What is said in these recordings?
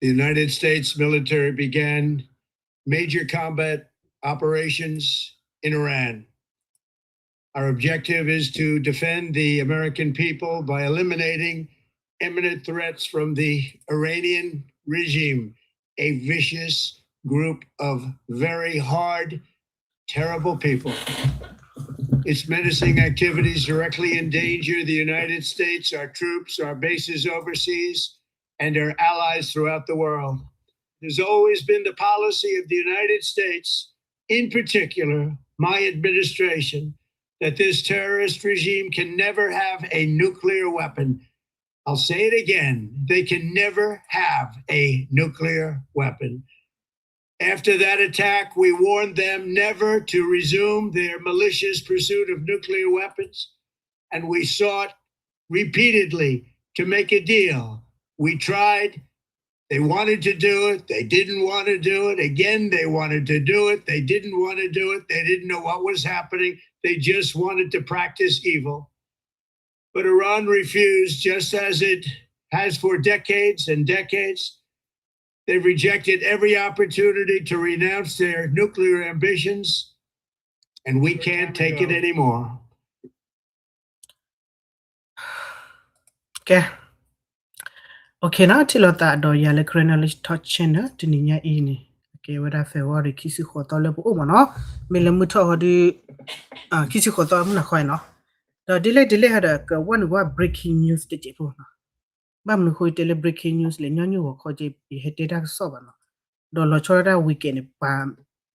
the United States military began major combat operations in Iran. Our objective is to defend the American people by eliminating imminent threats from the Iranian regime, a vicious group of very hard, terrible people. Its menacing activities directly endanger the United States, our troops, our bases overseas, and our allies throughout the world. It has always been the policy of the United States, in particular, my administration, that this terrorist regime can never have a nuclear weapon. I'll say it again, they can never have a nuclear weapon. After that attack, we warned them never to resume their malicious pursuit of nuclear weapons, and we sought repeatedly to make a deal. We tried. They wanted to do it. They didn't want to do it. Again, they wanted to do it. They didn't want to do it. They didn't know what was happening. They just wanted to practice evil. But Iran refused, just as it has for decades and decades. They've rejected every opportunity to renounce their nuclear ambitions, and we can't take it anymore. ကဲ OK နီၤ, ထံၣ်လိာ်သးဒီးယၤလၢ Karen Knowledge Talk Channel တနံၤညါအံၤန့ၣ်, ကဲဝဲဒၣ် February ခံဆံဃိးသီလၢပအိၣ်မ့ၢ်နီၤ, မ့ၢ်လၢမုၢ်ထီၣ်ဟီဒု ခံဆံဃိးသီမုၢ်နၤခီအံၤနီၤ, ဒီးဒ်လဲၣ်ဒ်လဲၣ်ဟီဒီး ကဝဲနုာ်ကွၢ် breaking news တစဲးဖိနီၤ, ဘၣ်မနုၤဃိယတဲလၢ breaking news လဲၣ်, ညီနုၢ်ဂီၤခီက့ ယဟဲတဲတၢ်ကစီၣ်ဘၣ်နီၤ, ဒီးလီၤဆီဒၣ်တၢ် weekend န့ၣ် ပှၤ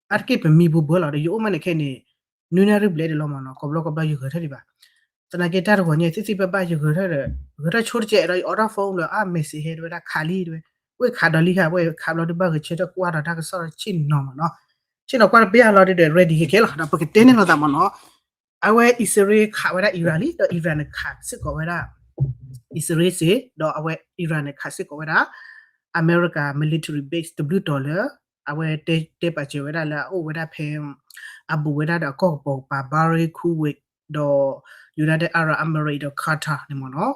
အါတက့ၢ်ပမံဘူးဘၢလီၤ, ဒီးယအိၣ်မးန့ၣ်ခဲအံၤန့ၣ် နွံနၣ်ရံၣ်ဘျဲၣ်ဒံးလီၤမ့ၢ်နီၤ, ကိးဘျီကိးဘျီယဂဲၤထၢၣ်ဒံးဘၣ်, သနာ်က့တၢ်တဂီၤညါအံၤ သ့ၣ်သ့ၣ်ဘၣ်ဘၣ်ယဂဲၤထၢၣ်ဒီး ဂဲၤထၢၣ်ဆိတစဲးဒီး ယအိးထီၣ် phone လၢ အါ message ဟဲတဝဲဒၣ် ခးလံတဝဲ, ဝ့ၢ်ခးဒီးလံခါ ဝဲခးဘျီဒုးဘၣ်ဂဲၤဆၢထၢၣ်ကွၢ်ဒီးတၢ်ကစီၣ်ဒီးဆ့ၣ်နီၤမ့ၢ်နီၤ, ဆ့ၣ်နီၤကွၢ်တပျၢ်လီၤဒုးဒီး ready ကဲလီၤ, ဒီးပကတဲန့ၣ်လိာ်သးမ့ၢ်နီၤ, အဝဲအံၣ်စရ့လးခးဝဲဒၣ် Iran လံ, ဒီး Iran န့ၣ်ခးစ့ၢ်ကီးဝဲဒၣ် အံၣ်စရ့လးစ့ၢ်, ဒီးအဝဲ Iran န့ၣ်ခးစ့ၢ်ကီးဝဲဒၣ် အမဲရကၤ military base တဘျုးတီၤလၢ အဝဲတဲပာ်စၢၤဝဲဒၣ်လၢအအိၣ်ဝဲဒၣ်ဖဲ အဘူးဝဲဒၣ်ဒီးအကီၢ်ကပီၤကပၤ Bahrain, Kuwait ဒီး United Arab Emirates ဒီး Qatar န့ၣ်မ့ၢ်နီၤ,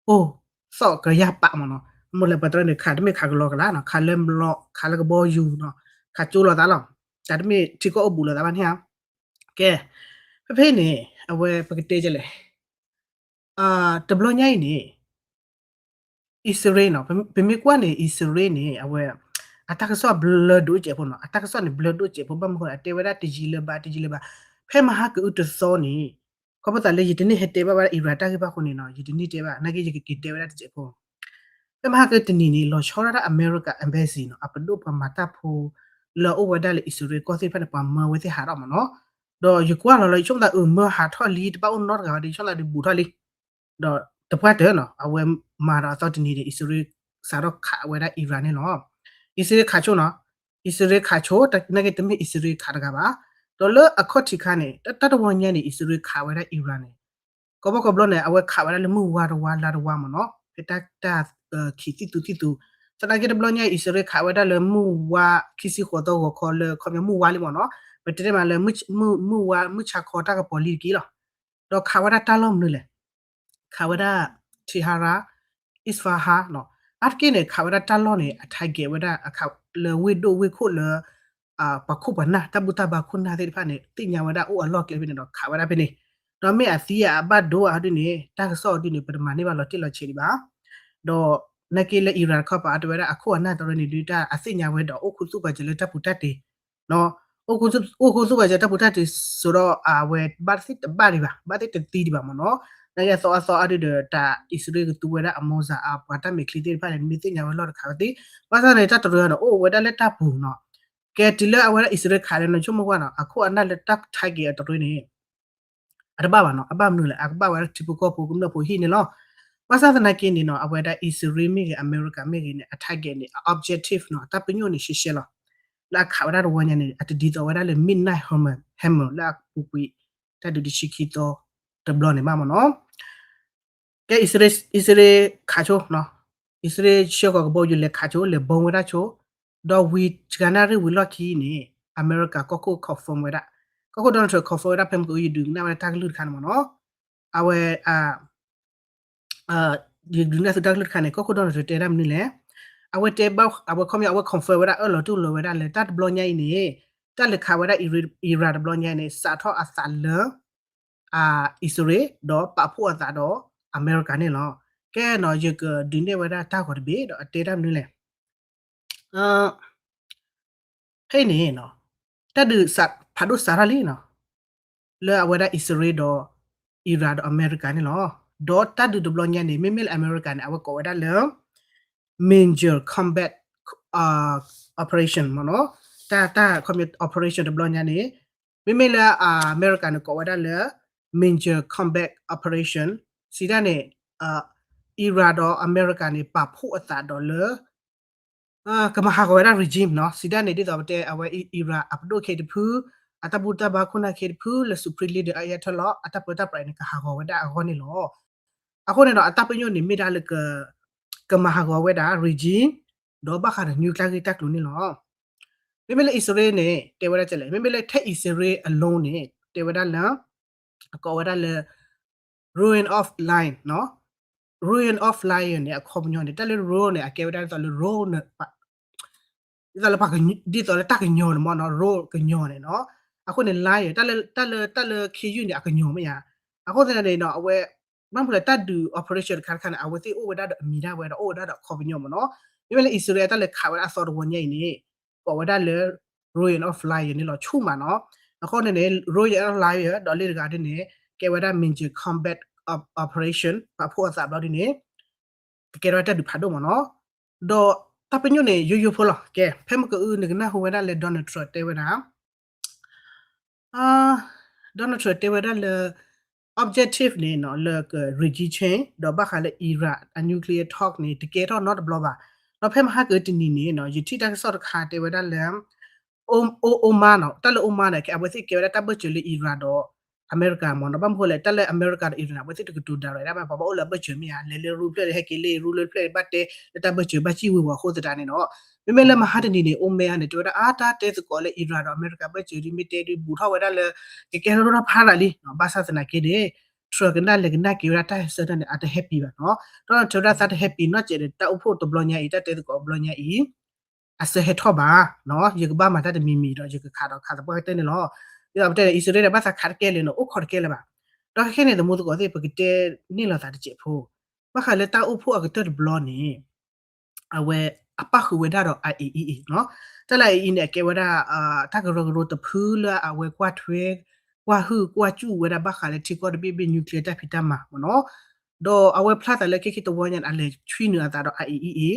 အိၣ်သီၣ်ကယၢ်ပာ်မ့ၢ်နီၤ, မိၢ်လဲၤပှၤတရၢန့ၣ် ခးတမ့ၢ်ခးကလီကလးနီၤ, ခးလၢမျိာ်, ခးလၢကဘီယူၤနီၤ, ခးကၠိလိာ်သးလီၤ, တၢ်တမ့ၢ်ထံကီၢ်အိၣ်ဘူးလိာ်သးဘၣ်န့ၣ်ဧါ, ကဲ, ဖဲဖဲန့ၣ် အဝဲပကတဲကလဲၣ် တဘျီညါအံၤန့ၣ် အံၣ်စရ့လးနီၤ, ပမ့ၢ်ကွၢ်န့ၣ် အံၣ်စရ့လးန့ၣ် အဝဲ အတၢ်ကစီၣ်ဘျၢဒိၣ်စဲးဖိနီၤ, အတၢ်ကစီၣ်န့ၣ်ဘျၢဒိၣ်စဲးဖိ ဘၣ်မနုၤဃိ အတဲဝဲဒၣ်တယံာ်လၢၤဘၣ် တယံာ်လၢၤဘၣ်, ဖဲမဟါကအုတသီန့ၣ်, ခီဖျိသးလၢယတန့ၢ်ဟဲတဲဘၣ်ဝဲဒၣ် Iran တၢ်ဂ့ၢ်ဘၣ်အဃိန့ၣ်နီၤ, ယတန့ၢ်တဲဘၣ်, နာ်က့ယကက့ၤတဲဝဲဒၣ်တစဲးဖိ ဖဲမဟါကတနံၤန့ၣ် လီၤဆီဒၣ်တၢ် America Embassy နီၤ, အပဒိၣ်ပှၤမၤတၢ်ဖိလၢအအိၣ်ဝဲဒၣ်လၢအံၣ်စရ့လးကီၢ်သ့ၣ်တဖၣ်န့ၣ် ပှၤမၢဝဲသ့ၣ်ဟးထီၣ်မ့ၢ်နီၤ, ဒီးယကွၢ်လီၤလီၤ ယဆိကမိၣ်သးအၢ မၢဟးထီၣ်လံ တဘၣ်အိၣ်နီတဂၤဝဲဒီး ယဆိကမိၣ်သးဒုးဘူးထီၣ်လံ, ဒီးတပှၢ်တၢၢ်နီၤ အဝဲမၤဒီးအသီတနံၤန့ၣ် အံၣ်စရ့လးစးထီၣ်ခးဝဲဒၣ် Iran န့ၣ်လီၤ, အံၣ်စရ့လးခးဆိနီၤ, အံၣ်စရ့လးခးဆိ နာ်က့တမ့ၢ်အံၣ်စရ့လးခးတဂၤဘၣ်, ဒီးလၢအခီၣ်ထံးခါန့ၣ် တၢ်တဝီညါန့ၣ် အံၣ်စရ့လးခးဝဲဒၣ် Iran န့ၣ် ကိးဘျီကိးဘျီန့ၣ် အဝဲခးဝဲဒၣ်လၢမုၢ်ဝါတဝါလါတဝါမ့ၢ်နီၤ, ဖဲတၢ် တၢ်ခံးသံၣ်သူသံၣ်သူ, သနာ်က့တဘျီညါအံၣ်စရ့လးခးဝဲဒၣ်လၢမုၢ်ဝါ ခံဆံဃိးသီဂီၤခီလၢ ခီပညီမုၢ်ဝါလံမ့ၢ်နီၤ, ပတဲမးလၢ မုၢ်ဝါ မုၢ်ဆါခီတၢ်ကပီၤလံတက့ၢ်လီၤ, ဒီးခးဝဲဒၣ်တၢ်လီၢ်မနုၤလဲၣ်, ခးဝဲဒၣ် Tehran, Isfahan နီၤ, အါတက့ၢ်န့ၣ် ခးဝဲဒၣ်တၢ်လီၢ်န့ၣ် အ target ဝဲဒၣ် အခးလၢဝ့ၢ်ဒိၣ်ဝ့ၢ်ခိၣ်လၢ ပှၤခိၣ်ပှၤနၢ် တၢ်ဘူၣ်တၢ်ဘါခိၣ်နၢ်သ့ၣ်တဖၣ်န့ၣ် သ့ၣ်ညါဝဲဒၣ်အိၣ်အလီၢ်ကျဲဖဲန့ၣ်ဒီး ခးဝဲဒၣ်ဖဲန့ၣ်, ဒီးမ့ၢ်အသံအဘၣ်ဒိအါဒ်န့ၣ် တၢ်ကစီၣ်အီၤဒ်န့ၣ် ပတမၤန့ၢ်ဘၣ်လီၤတံၢ်လီၤဆဲးဒံးဘၣ်, ဒီးနာ်က့လၢ Iran တခီပၤ အတဲဝဲဒၣ် အခိၣ်အနၢ်တရၢန့ၣ်ဒုး တၢ်အသ့ၣ်ညါဝဲဒီး အိၣ်ခူသူၣ်ပာ်စၢၤလၢတၢ်ပူၤတၢ်တ့ၤ အိၣ်ခူသူၣ်ပာ်စၢၤတၢ်ပူၤတၢ်တ့ၤစိၤဒီး အဝဲဘၣ်သ့ၣ်တဘၣ်ဒံးဘၣ် ဘၣ်သ့ၣ်တသံဒံးဘၣ်မ့ၢ်နီၤ, နာ်က့အသီအသီအါဒုးဒီး တၢ်အံၣ်စရ့လးကသူဝဲဒၣ်အ missile အပှၤတၢ်မဲာ်ချံသ့ၣ်တဖၣ်န့ၣ် မ့ၢ်သ့ၣ်ညါဝဲလီၢ်တခါဝဲသ့ၣ်, ဘၣ်ဆၣ်န့ၣ် တၢ်တရၢန့ၣ် အိၣ်ဝဲဒၣ်လၢတၢ်ပူၤနီၤ, ကဲတုၤလၢအဝဲဒၣ်အံၣ်စရ့လးခးဒီး နဆိကမိၣ်ကွၢ်နီၤ အခိၣ်အနၢ်လၢတၢ် target အတရၢန့ၣ် အတဘၣ်ဘၣ်နီၤ, အဘၣ်မနုၤလဲၣ် အကဘၣ်ဝဲဒၣ်ထံဖိကီၢ်ဖိကမျၢၢ်ဖိဟံၣ်န့ၣ်လီၤ. ဘၣ်ဆၣ်သနာ်က့န့ၣ်နီၤ အဝဲဒၣ်အံၣ်စရ့လးမ့ၢ်ဂ့ၤ အမဲရကၤမ့ၢ်ဂ့ၤန့ၣ် အ target န့ၣ် အ objective နီၤ အတၢ်ပညိၣ်န့ၣ်ရှဲရှဲလီၤ. လၢအခးဝဲဒၣ်တဝီညါန့ၣ် အတဒ်သိးဝဲဒၣ်လၢ Midnight Hammer လၢအပူၤကွံာ် တၢ်ဒုးတဆံခံသီတဘျီန့ၣ်ဘၣ်မ့ၢ်နီၤ. ကဲ အံၣ်စရ့လးခးဆိနီၤ, အံၣ်စရ့လးဆှၢဃီၤကဘီယူၤလဲၤခးဆိ လဲၤဘီဝဲဒၣ်ဆိ, ဒီးဝံၤတဂၤနၣ်ရံၣ်ဝံၤလီၢ်ခံန့ၣ် အမဲရကၤကီၢ်ခိၣ် confirm ဝဲဒၣ်, ကီၢ်ခိၣ် Donald Trump confirm ဝဲဒၣ် ဖဲမ့ၢ်ကယဒုးကနၣ်ဝဲဒၣ်တၢ်ကလုၢ်တခါန့ၣ်မ့ၢ်နီၤ, အဝဲ ယဒုးကနၣ်သုတၢ်ကလုၢ်တခါန့ၣ် ကီၢ်ခိၣ် Donald Trump တဲဒၣ်မနုၤလဲၣ်, အဝဲတဲဘၣ် အဝဲခီပညီ အဝဲ confirm ဝဲဒၣ် အၢၣ်လီၤတူၢ်လိာ်ဝဲဒၣ်လၢတၢ်တဘျီညါအံၤန့ၣ် တၢ်လဲၤခးဝဲဒၣ် Iran တဘျီညါအံၤန့ၣ် စးထီၣ်အသးလၢ အံၣ်စရ့လး ဒီးပာ်ဖှိၣ်အသးဒီးအမဲရကၤန့ၣ်လီၤ. ကဲနီၤ ယကဒုးနဲၣ်ဝဲဒၣ်တၢ်ဂီၤတဘ့ၣ်ဒီးအတဲတၢ်မနုၤလဲၣ်. ဖဲအံၤန့ၣ်နီၤ တၢ်ဒုးဖးဒိၣ်စးထီၣ်လံနီၤ လၢအဝဲဒၣ်အံၣ်စရ့လးဒီး Iran ဒီးအမဲရကၤန့ၣ်လီၤ. ဒီးတၢ်ဒုးတဘျီညါန့ၣ် မ့မ့ၢ်လၢအမဲရကၤန့ၣ် အဝဲကိးဝဲဒၣ်လၢ Major Combat Operation မ့ၢ်နီၤ. တၢ် တၢ် operation တဘျီညါန့ၣ် မ့မ့ၢ်လၢအမဲရကၤန့ၣ် ကိးဝဲဒၣ်လၢ Major Combat Operation စံးတၢ်န့ၣ် Iran ဒီးအမဲရကၤန့ၣ် ပာ်ဖှိၣ်အသးဒီးလၢ ကမၤဟးဂီၤဝဲဒၣ် regime နီၤ. စံးတၢ်န့ၣ် ဒ်သိးပတဲအဝဲ Iran အပဒိၣ်ခဲတဖု အတၢ်ဘူၣ်တၢ်ဘါခိၣ်နၢ်ခဲတဖု လၢ Supreme Leader Ayatollah အတၢ်ပၢတၢ်ပြးန့ၣ် ကဟးဂီၤဝဲဒၣ်အဂီၢ်န့ၣ်လီၤ. အဃိန့ၣ်ဒီး အတၢ်ပညိၣ်န့ၣ်မ့ၢ်ဒၣ်လၢ ကမၤဟးဂီၤဝဲဒၣ် regime ဒီးဘၣ်ဃးဒီး nuclear ဂ့ၢ်တၢ်ကျိၤန့ၣ်လီၤ. မ့မ့ၢ်လၢအံၣ်စရ့လးန့ၣ် တဲဝဲဒၣ်လဲၣ်, မ့မ့ၢ်လၢထဲအံၣ်စရ့လး alone န့ၣ် တဲဝဲဒၣ်လၢ အကိးဝဲဒၣ်လၢ Royal of Lion နီၤ. Royal of Lion န့ၣ် အခီပညီန့ၣ် တၢ်လၢ royal န့ၣ် အကဲဝဲဒၣ်ဒ်သိးလၢ royal န့ၣ် ဒ်သိးလၢ ဒ်သိးလၢတၢ်ကညီၤန့ၣ်မ့ၢ်နီၤ, royal ကညီၤန့ၣ်နီၤ. အဃိန့ၣ် lion တၢ်လၢ တၢ်လၢ တၢ်လၢခ့ယုၢ်န့ၣ် အကညီၤမ့ၢ်ဧါ. အဃိသတးန့ၣ်ဒီး အဝဲ ဘၣ်မနုၤလဲၣ် တၢ်ဒုး operation တခါတခါန့ၣ် အဝဲသ့ၣ်အိၣ်ဝဲဒၣ်ဒီးအမံၤဒၣ်ဝဲဒီး အိၣ်ဝဲဒၣ်ဒီးအခီပညီမ့ၢ်နီၤ. မ့မ့ၢ်လၢအံၣ်စရ့လး တၢ်လဲၤခးဝဲဒၣ်အသီတဝီညါအံၤန့ၣ် ကိးဝဲဒၣ်လၢ Royal of Lion န့ၣ်လီၤ ဆူၣ်မးနီၤ. အဃိန့ၣ်န့ၣ် Royal of Lion ဒီးလၢတဂၤဒ်န့ၣ် ကဲဝဲဒၣ် Major Combat Operation ပာ်ဖှိၣ်အသးဘျီဒ်န့ၣ် ကကဲထီၣ်တၢ်ဒုးဖးဒိၣ်မ့ၢ်နီၤ. ဒီးတၢ်ပညိၣ်န့ၣ် ယိယိဖိလီၤ. ကဲ ဖဲမ့ၢ်ကအု နကနၢ်ဟူဝဲဒၣ်လၢ Donald Trump တဲဝဲဒၣ် Donald Trump တဲဝဲဒၣ်လၢ objective န့ၣ်နီၤ လၢက regime change ဒီးဘၣ်ဃးလၢ Iran အ nuclear talk န့ၣ် တကဲထီၣ်နီတဘျီဘၣ်. ဒီးဖဲမဟါကတနံၤန့ၣ်နီၤ ယထံၣ်တၢ်ကစီၣ်တခါတဲဝဲဒၣ်လၢ Oman နီၤ, တၢ်လၢ Oman န့ၣ် အဝဲသ့ၣ်ကဲဝဲဒၣ်တၢ်ဘၢၣ်စၢၤလၢ Iran ဒီး အမဲရကၤမ့ၢ်နီၤ. ဘၣ်မနုၤလဲၣ် တၢ်လၢအမဲရကၤဒီး Iran န့ၣ် အဝဲသ့ၣ်တကတိၤ direct ဒၣ်ဘၣ်, ပှၤဘၣ်အိၣ်လၢအဘၢၣ်စၢၤမ့ၢ်ဧါ, လဲၤလၢရူဖျၢၣ်ဒီး ဟဲက့ၤလၢရူလၢဖျၢၣ် ဘၣ်တဲလၢတၢ်ဘၢၣ်စၢၤ ဘၣ်စံၣ်ဝ့ၤဝီၤအဃိသတးန့ၣ်နီၤ. မ့မ့ၢ်လၢမဟါတနံၤန့ၣ် Oman န့ၣ် တဲဝဲဒၣ် အါ တၢ်တဲသကိးလၢ Iran ဒီးအမဲရကၤ ဘၢၣ်စၢၤဒ်မ့ၢ်တဲဒ် ဘူးထီၣ်ဝဲဒၣ်လၢ ကကဲထီၣ်ဒိၣ်ထီၣ်ဖးဒၣ်လံ. ဘၣ်ဆၣ်သနာ်က့န့ၣ် Trump ကနၣ်လဲၤကနၣ်က့ၤဝဲဒၣ်တၢ်ဟဲဆၢထၢၣ်န့ၣ် အတ happy ဘၣ်နီၤ. ဒီး Trump ဝဲဒၣ်သးတ happy နီတစဲးဒီး တၢ်အိၣ်ဖှိၣ်တဘျီညါအံၤ တၢ်တဲသကိးတဘျီညါအံၤ အစၢဟဲထီၣ်ဘၣ်နီၤ, ယကဘၣ်မၤတၢ်တမံၤမံၤဒီး ယကခးဒီးခးသပှၢ်ကတၢၢ်န့ၣ်လီၤ. ဒ်သိးပတဲန့ၣ် အံၣ်စရ့လးန့ၣ် ဘၣ်သးခးတကဲလၢၤနီၤ, အိၣ်ခိးတကဲလၢၤဘၣ်. ဒီးခဲခဲန့ၣ် သမူသကိးသ့ၣ် ပကတဲန့ၢ်လိာ်သးတစဲးဖိ, ဘၣ်ဃးလၢတၢ်အိၣ်ဖှိၣ်အကတၢၢ်တဘျီန့ၣ် အဝဲအပၣ်ဃုာ်ဝဲဒၣ်ဒီး IAEA နီၤ. တၢ်လၢ IAEA န့ၣ် အကဲဝဲဒၣ် တၢ်ကရၢကရိတဖုလၢအဝဲကွၢ်ထွဲ ကွၢ်ဟုၣ်ကွၢ်စူၣ်ဝဲဒၣ်ဘၣ်ဃးလၢထံကီၢ်တဘ့ၣ်ဘ့ၣ် nuclear တၢ်ဖံးတၢ်မၤမ့ၢ်နီၤ. ဒီးအဝဲဖျါသးလၢခဲခဲတဝီညါန့ၣ် အလဲၤဆွံနုာ်အသးဒီး IAEA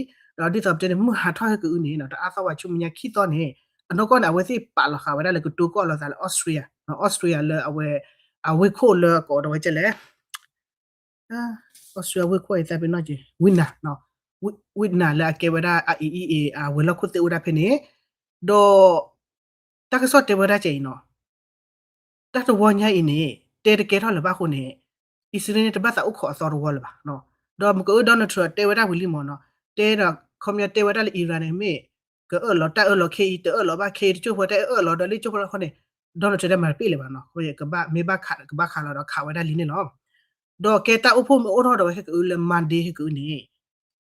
ဒီးဒ်သိးပတဲန့ၣ် မုၢ်ဟးထီၣ်ဟဲကအုန့ၣ် တအါသီဝဲဆူမဲာ်ညါခံသီန့ၣ် အနီၢ်ကီၢ်န့ၣ် အဝဲသ့ၣ်ပာ်လီၤဃာ်ဝဲဒၣ်လၢကတိၤကီၢ်လိာ်သးလၢ Austria, Austria လၢအဝဲ အဝ့ၢ်ခိၣ်လၢကိးဒီးဝဲကဲလဲၣ် Austria ဝ့ၢ်ခိၣ်အသးပ့ၤနီၣ်က့ၤ Vienna, Vienna လၢအကဲဝဲဒၣ် IAEA အဝဲၤလီၢ်ခိၣ်သ့ၣ်အိၣ်ဝဲဒၣ်ဖဲန့ၣ်, ဒီး တၢ်ကစီၣ်တဲဝဲဒၣ်ကဲအံၤနီၤ, တၢ်တဝီညါအံၤန့ၣ် တဲတကဲထီၣ်လၢၤဘၣ်အဃိန့ၣ် အံၣ်စရ့လးန့ၣ် တဘၣ်သးအိၣ်ခိးအသီတဝီလၢၤဘၣ်. ဒီးမ့ၢ်ကအု Donald Trump တဲဝဲဒၣ်ဝံၤလံမ့ၢ်နီၤ, တဲဒီး ခီပညီတဲဝဲဒၣ်လၢ Iran န့ၣ် မ့ၢ်ကအၢၣ်လီၤတၢ်အၢၣ်လီၤခဲအံၤ တအၢၣ်လီၤဘၣ်ခဲအံၤ တကၠိၢ်ဖိတၢ်အၢၣ်လီၤဒီးလၢကၠိၢ်ဖိလၢအဃိန့ၣ် Donald Trump တဲမၤတပ့ၢ်လၢၤဘၣ်နီၤ, မ့ၢ်ဘၣ်ခးကဘၣ်ခးလီၤဒီးခးဝဲဒၣ်လံန့ၣ်လီၤ. ဒီးကဲတၢ်အိၣ်ဖှိၣ်မ့ၢ်အိၣ်ထီၣ်ဒီးဝဲခဲကအုလၢ Monday ခဲကအုန့ၣ်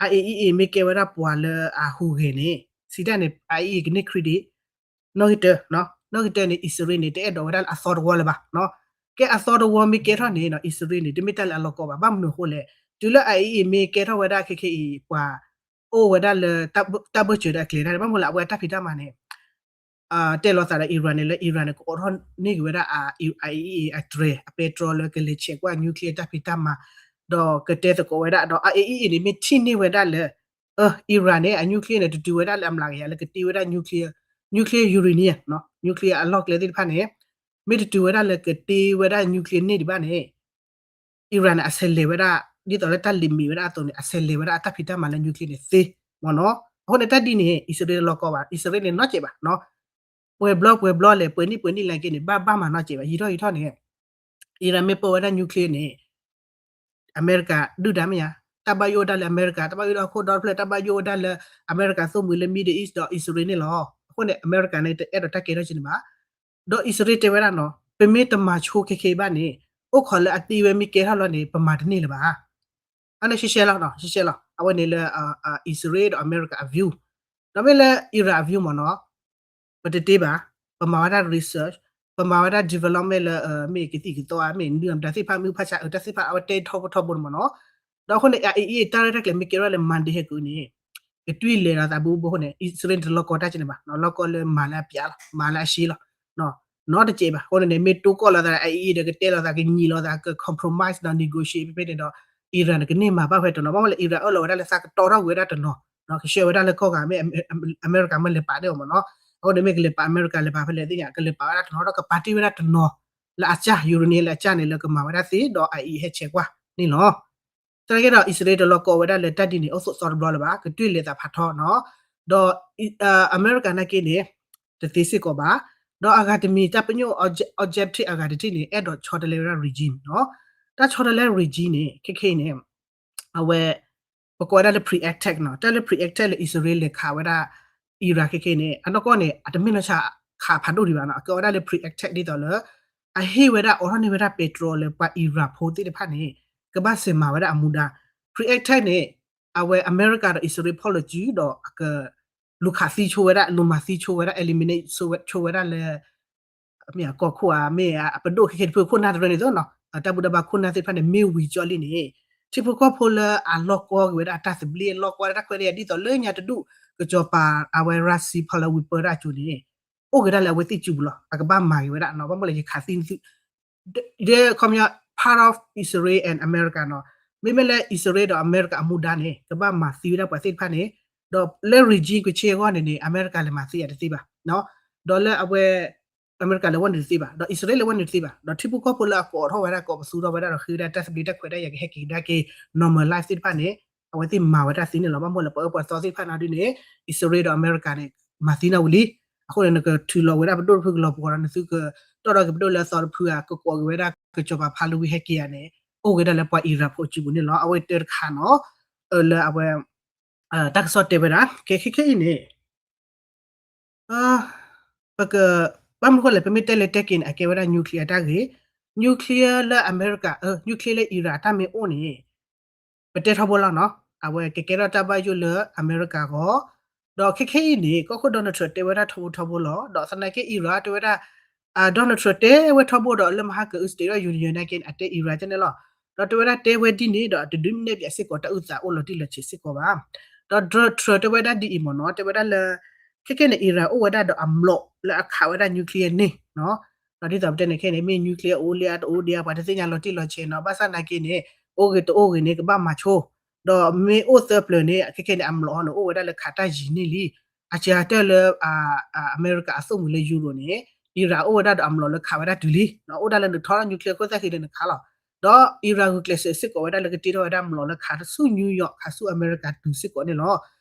IAEA မ့ၢ်ကဲဝဲဒၣ်ပှၤလၢအဟူးဂဲၤန့ၣ် စံးတၢ်န့ၣ် IAEA ကန့ၢ် credit နီၣ်ဂံၢ်တၢ, နီၣ်ဂံၢ်တၢန့ၣ် အံၣ်စရ့လးန့ၣ် တအဲၣ်ဒိးဝဲဒၣ်လၢအသီတဝီလၢၤဘၣ်. ကဲအသီတဝီမ့ၢ်ကဲထီၣ်န့ၣ် အံၣ်စရ့လးန့ၣ် တမ့ၢ်တၢ်လၢအလီၢ်ကီဘၣ်. ဘၣ်မနုၤအဃိလဲၣ်, တုၤလၢ IAEA မ့ၢ်ကဲထီၣ်ဝဲဒၣ်ခဲခဲအံၤ ပှၤအိၣ်ဝဲဒၣ်လၢ တၢ်ဘၢၣ်စၢၤဒီးအကျဲၤဒၣ်န့ၣ် ဘၣ်မနုၤလၢအဝဲအတၢ်ဖံးတၢ်မၤန့ၣ် တဲလိာ်သးဒီး Iran န့ၣ် လၢ Iran န့ၣ် ကအိးထီၣ်န့ၢ်က့ၤဝဲဒၣ် IAEA အတြဲၤ အပဲတြီလၢကလဲၤဆဲးကွၢ် nuclear တၢ်ဖံးတၢ်မၤ, ဒီးကတဲသကိးဝဲဒၣ် ဒီး IAEA န့ၣ် မ့ၢ်ထံၣ်န့ၢ်ဝဲဒၣ်လၢ Iran န့ၣ် အ nuclear န့ၣ် တတုၤဝဲဒၣ်လၢအမျးကယၤလၢကတ့ဝဲဒၣ် nuclear uranium, nuclear အလီၢ်ကျဲသ့ၣ်တဖၣ်န့ၣ် မ့ၢ်တတုၤဝဲဒၣ်လၢကတ့ဝဲဒၣ် nuclear န့ၢ်ဒံးဘၣ်န့ၣ် Iran န့ၣ် အဆဲးလဲၤဝဲဒၣ် ဒ်သိးလၢတၢ် limit ဝဲဒၣ်အသိးန့ၣ် အဆဲးလဲၤဝဲဒၣ်အတၢ်ဖံးတၢ်မၤလၢ nuclear န့ၣ်သ့ မ့ၢ်နီၤ. အဃိန့ၣ် တၢ်ဒ်န့ၣ် အံၣ်စရ့လးတလီၤကီဘၣ်, အံၣ်စရ့လးန့ၣ် နီၢ်ကဲးဘၣ်နီၤ. ပှဲၤဘျီပှဲၤဘျီလဲၣ်, ပှဲၤနံၣ်ပှဲၤနံၣ်လဲၣ်က့ၤန့ၣ် ဘၣ်ဘၣ်မၤနီၢ်ကဲးဘၣ်, ယံာ်ထီၣ်ယံာ်ထီၣ်န့ၣ် Iran မ့ၢ်ပိာ်ဝဲဒၣ် nuclear န့ၣ် အမဲရကၤဒုၣ်ဒါမ့ၢ်ဧါ, တၢ်ဘၣ်ယိၣ်ဝဲဒၣ်လၢအမဲရကၤ, တၢ်ဘၣ်ယိၣ်ဝဲဒၣ်ဟီၣ်ခိၣ်ဒီဖျၢၣ်, တၢ်ဘၣ်ယိၣ်ဝဲဒၣ်လၢအမဲရကၤသိၣ်မှံၤလၢ Middle East ဒီးအံၣ်စရ့လးန့ၣ်လီၤ. အဃိန့ၣ် အမဲရကၤန့ၣ် တအဲၣ်ဒိးတၢ်ကဲထီၣ်က့ၤန့ၣ်ဘၣ်. ဒီးအံၣ်စရ့လးတဲဝဲဒၣ်နီၤ, ပမ့ၢ်တမၤဆိခဲခဲအံၤဘၣ်န့ၣ် အိၣ်ခိးလၢအတ့ဝဲမ့ၢ်ကဲထီၣ်လီၤန့ၣ် ပမၤတန့ၢ်လၢၤဘၣ်. အန့ၣ်ရှဲရှဲလီၤ, ရှဲရှဲလီၤ. အဝဲန့ၣ်လၢ အံၣ်စရ့လးဒီးအမဲရကၤအ view, ဒီးမ့ၢ်လၢ Iran အ view မ့ၢ်နီၤ, ပတတ့ဘၣ်, ပမၤဝဲဒၣ် research, ပမၤဝဲဒၣ် development လၢ မ့ၢ်ကသံၣ်ကသီဧါ, မ့ၢ်ဒုးမတၤသ့ၣ်တဖၣ် မ့ၢ်ဖၣ်ဆါအတၢ်သ့ၣ်တဖၣ် အဝဲတဲထီဘိထီဘိန့ၣ်မ့ၢ်နီၤ. ဒီးအဃိန့ၣ် အအံၤအတၢ်ရဲၣ်တၢ်ကျဲၤမ့ၢ်ကဲထီၣ်လၢ Monday ဟဲက့ၤန့ၣ် ကတွံၢ်လဲၤဒီးသးဘူးဘူးအဃိန့ၣ် အံၣ်စရ့လးတလီၢ်ကီတၢ်ကန့ၣ်ဘၣ်, လီၢ်ကီလၢမၤလၢအပျးလီၤ, မၤလၢအရှဲလီၤ, နီတစဲးဘၣ်. အဃိန့ၣ်န့ၣ် မ့ၢ်တိၢ်ကီၢ်လိာ်သး အအံၤဒီးကတဲလိာ်သး ကညံးလိာ်သး က compromise ဒီး negotiate ဖဲဖဲန့ၣ်ဒီး Iran န့ၣ် ကန့ၢ်မၤဘၣ်ဖဲတနီၤ, ဘၣ်မနုၤလဲၣ် Iran အၢၣ်လီၤဝဲဒၣ်လၢသးကတီထီၣ်ကွံာ်ဝဲဒၣ်တနီၤ, ကဆှၢဝဲဒၣ်လၢကီၢ်ဂၤ မ့ၢ်အမဲရကၤမ့ၢ်လဲၤပာ်န့ၢ်အီၤမ့ၢ်နီၤ. အဃိန့ၣ်မ့ၢ်ကလဲၤပာ်အမဲရကၤလဲၤပာ်ဖဲလဲၣ်သ့ၣ်ညါ ကလဲၤပာ်ဝဲဒၣ်တနီၤ ဒီးကပာ်တ့ၢ်ဝဲဒၣ်တနီၤ လၢအကၢ် uranium လၢအကၢ်န့ၣ် လၢကမၤဝဲဒၣ်သ့ ဒီးအအံၤဟဲဆဲးကွၢ်န့ၣ်လီၤ. သနာ်က့ဒီး အံၣ်စရ့လးတလီၢ်ကီဝဲဒၣ်လၢတၢ်ဒ်န့ၣ် အိၣ်သိးသီတဘျီလၢၤဘၣ်, ကတွံၢ်လဲၤသးဖးထီနီၤ. ဒီး အမဲရကၤနာ်က့န့ၣ် တသ့စ့ၢ်ကီးဘၣ်. ဒီးအဂၤတမံၤ တၢ်ပညိၣ် objective အဂၤတထံၣ်န့ၣ် အဲၣ်ဒိးဆီတလဲဝဲဒၣ် regime နီၤ. တၢ်ဆီတလဲ regime န့ၣ် ခဲခဲအံၤန့ၣ် အဝဲ ပကိးဝဲဒၣ်လၢ pre-attack နီၤ. တၢ်လၢ pre-attack လၢအံၣ်စရ့လးလဲၤခးဝဲဒၣ် Iran ခဲခဲအံၤန့ၣ် အနီၢ်ကီၢ်န့ၣ် အတမ့ၢ်နီၢ်ဆါခးဖးဒိၣ်ဒံးဘၣ်နီၤ. အကဲဝဲဒၣ်လၢ pre-attack ဒ်သိးလၢ အဟ့ၣ်ဝဲဒၣ် အိးထီၣ်န့ၢ်ဝဲဒၣ် petrol လၢပှၤ Iran ဖိသ့ၣ်တဖၣ်န့ၣ် ကဘၣ်စဲးမၤဝဲဒၣ်အမူဒါ. Pre-attack န့ၣ် အဝဲအမဲရကၤဒီးအံၣ်စရ့လး ဖီၣ်လိာ်စုဒီးအက လူၤခးသံဆိဝဲဒၣ် လူၤမၤသံဆိဝဲဒၣ် eliminate ဆိဝဲဒၣ်လၢ မ့ၢ်အကီၢ်ခိၣ်ဧါ မ့ၢ်အပဒိၣ်ခဲခဲတဖုခိၣ်နၢ်တရၢန့ၣ်သိးနီၤ, တၢ်ဘူၣ်တၢ်ဘါခိၣ်နၢ်သ့ၣ်တဖၣ်န့ၣ် မ့ၢ်ဝံၤကၠီလံန့ၣ် ထံဖိကီၢ်ဖိလၢအလီၢ်ကီက့ၤဝဲဒၣ်အတၢ်သဘျ့ လီၢ်ကီဝဲဒၣ်တၢ်ခွဲးတၢ်ယာ် ဒ်သိးလၢညါတဒူၣ် ကစီၤပၤအဝဲ Raisi ဖီၣ်လၢဝံၤပၢဒၣ်အစိၤန့ၣ် အိၣ်က့ၤဒၣ်လၢအဝဲသ့ၣ်စုပူၤလီၤ. အကဘၣ်မၤက့ၤဝဲဒၣ်နီၤ, ဘၣ်မနုၤလဲၣ် ယခးသံနသု ဒီးခီပညီ part of Israel and America နီၤ. မ့မ့ၢ်လၢအံၣ်စရ့လးဒီးအမဲရကၤအမူဒါန့ၣ် ကဘၣ်မၤသံဝဲဒၣ်ပှၤသ့ၣ်တဖၣ်န့ၣ်, ဒီးလၢ regime ကဆ့အဂီၢ်န့ၣ်န့ၣ် အမဲရကၤလဲၤမၤသံအတသ့ဘၣ်, ဒီးလၢအဝဲ အမဲရကၤလဲၤဝဲန့ၣ်တသ့ဘၣ်, ဒီးအံၣ်စရ့လးလဲၤဝဲန့ၣ်တသ့ဘၣ်, ဒီးထံဖိကီၢ်ဖိလၢအကိးထီၣ်ဝဲဒၣ် ကိးပသူထီၣ်ဝဲဒၣ်ဒီးဃ့ဝဲဒၣ်တၢ်သဘျ့တၢ်ခွဲးတၢ်ယာ်ကဟဲက့ၤကဒါက့ၤ normal life သ့ၣ်တဖၣ်န့ၣ် အဝဲသ့ၣ်မၤဝဲဒၣ်သ့န့ၣ်လီၤ. ဘၣ်မနုၤလဲၣ် ပှၤအၢပှၤသီသ့ၣ်တဖၣ်န့ၣ်ဒ်န့ၣ် အံၣ်စရ့လးဒီးအမဲရကၤန့ၣ် မၤသံနီၣ်ဝံၤလံ. အဃိန့ၣ် နကထုးလီၤဝဲဒၣ်ပဒိၣ်တဖုကလီၤပှီၤဒီး နသုကတီၢ်ဒီးက့ၤပဒိၣ်လၢအသီတဖုဧါ, ကကိးက့ၤဝဲဒၣ်ကစီၤပၤဖးလီဝံၤဟဲက့ၤဧါန့ၣ် အိၣ်ဝဲဒၣ်လၢပှၤအံရၣ်ဖိအစုပူၤန့ၣ်လီၤ. အဝဲတၢတခါနီၤ, လၢအဝဲ တၢ်ကစီၣ်တဲဝဲဒၣ် ကဲခဲခဲအံၤန့ၣ် ပက ဘၣ်မနုၤဃိလဲၣ် ပမ့ၢ်တဲလဲၤတဲက့ၤန့ၣ် အကဲဝဲဒၣ် nuclear တၢ်ဂ့ၢ်, nuclear လၢအမဲရကၤ nuclear လၢအံရၣ်အတၢ်မ့ၢ်အိၣ်န့ၣ် ပတဲထီဘိလီၤနီၤ, အဝဲကကဲထီၣ်တၢ်ဘၣ်ယိၣ်လၢအမဲရကၤအဂီၢ်, ဒီးခဲခဲအံၤန့ၣ် ကီၢ်ခိၣ် Donald Trump တဲဝဲဒၣ်ထီဘိထီဘိလီၤ, ဒီးသနာ်က့အံရၣ်တဲဝဲဒၣ် Donald Trump တဲဝဲထီဘိဒီးလၢမဟါက State of Union နာ်က့န့ၣ် အတဲအံရၣ်ကန့ၣ်လီၤ, ဒီးတဲဝဲဒၣ်တဲဝဲဒ်န့ၣ်ဒီး တဒုးနဲၣ်ပၠးစ့ၢ်ကီးတၢ်အုၣ်သးအိၣ်လီၤတံၢ်လီၤဆဲးစ့ၢ်ကီးဘၣ်. ဒီး Trump တဲဝဲဒၣ်ဒ်အံၤမ့ၢ်နီၤ, တဲဝဲဒၣ်လၢ ခဲခဲန့ၣ် အံရၣ် အိၣ်ဝဲဒၣ်ဒီးအမျိာ်လၢအခးဝဲဒၣ် nuclear န့ၣ်, ဒီးဒ်သိးပတဲန့ၣ်ခဲန့ၣ် မ့ၢ် nuclear အိၣ်လံဧါတအိၣ်ဒံးဧါ ပှၤတသ့ၣ်ညါလီၤတံၢ်လီၤဆဲးနီၤ, ဘၣ်ဆၣ်နာ်က့န့ၣ် အိၣ်ဂ့ၤတအိၣ်ဂ့ၤန့ၣ် ကဘၣ်မၤဆိ, ဒီးမ့ၢ်အိၣ်သၢပျၢၤန့ၣ် ခဲခဲန့ၣ် အမျိာ်ဟီန့ၣ် အိၣ်ဝဲဒၣ်လၢခးတၢ်ယံၤန့ၢ်လံ. အစှၤတၢၢ်လၢ အမဲရကၤအသိၣ်မှံၤလၢ Europe န့ၣ် အံရၣ် အိၣ်ဝဲဒၣ်ဒီးအမျိာ်လၢခးဝဲဒၣ်တုၤလံ, အိၣ်ဒၣ်လၢနထီၣ် nuclear ခိၣ်သၣ်ဃံလၢနခးလီၤ. ဒီးအံရၣ်ဂုာ်ကျဲးစၢးစ့ၢ်ကီးဝဲဒၣ်လၢကတ့ထီၣ်ဝဲဒၣ်မျိာ်လၢခးဆူ New York ခးဆူအမဲရကၤတုၤစ့ၢ်ကီးန့ၣ်လီၤ.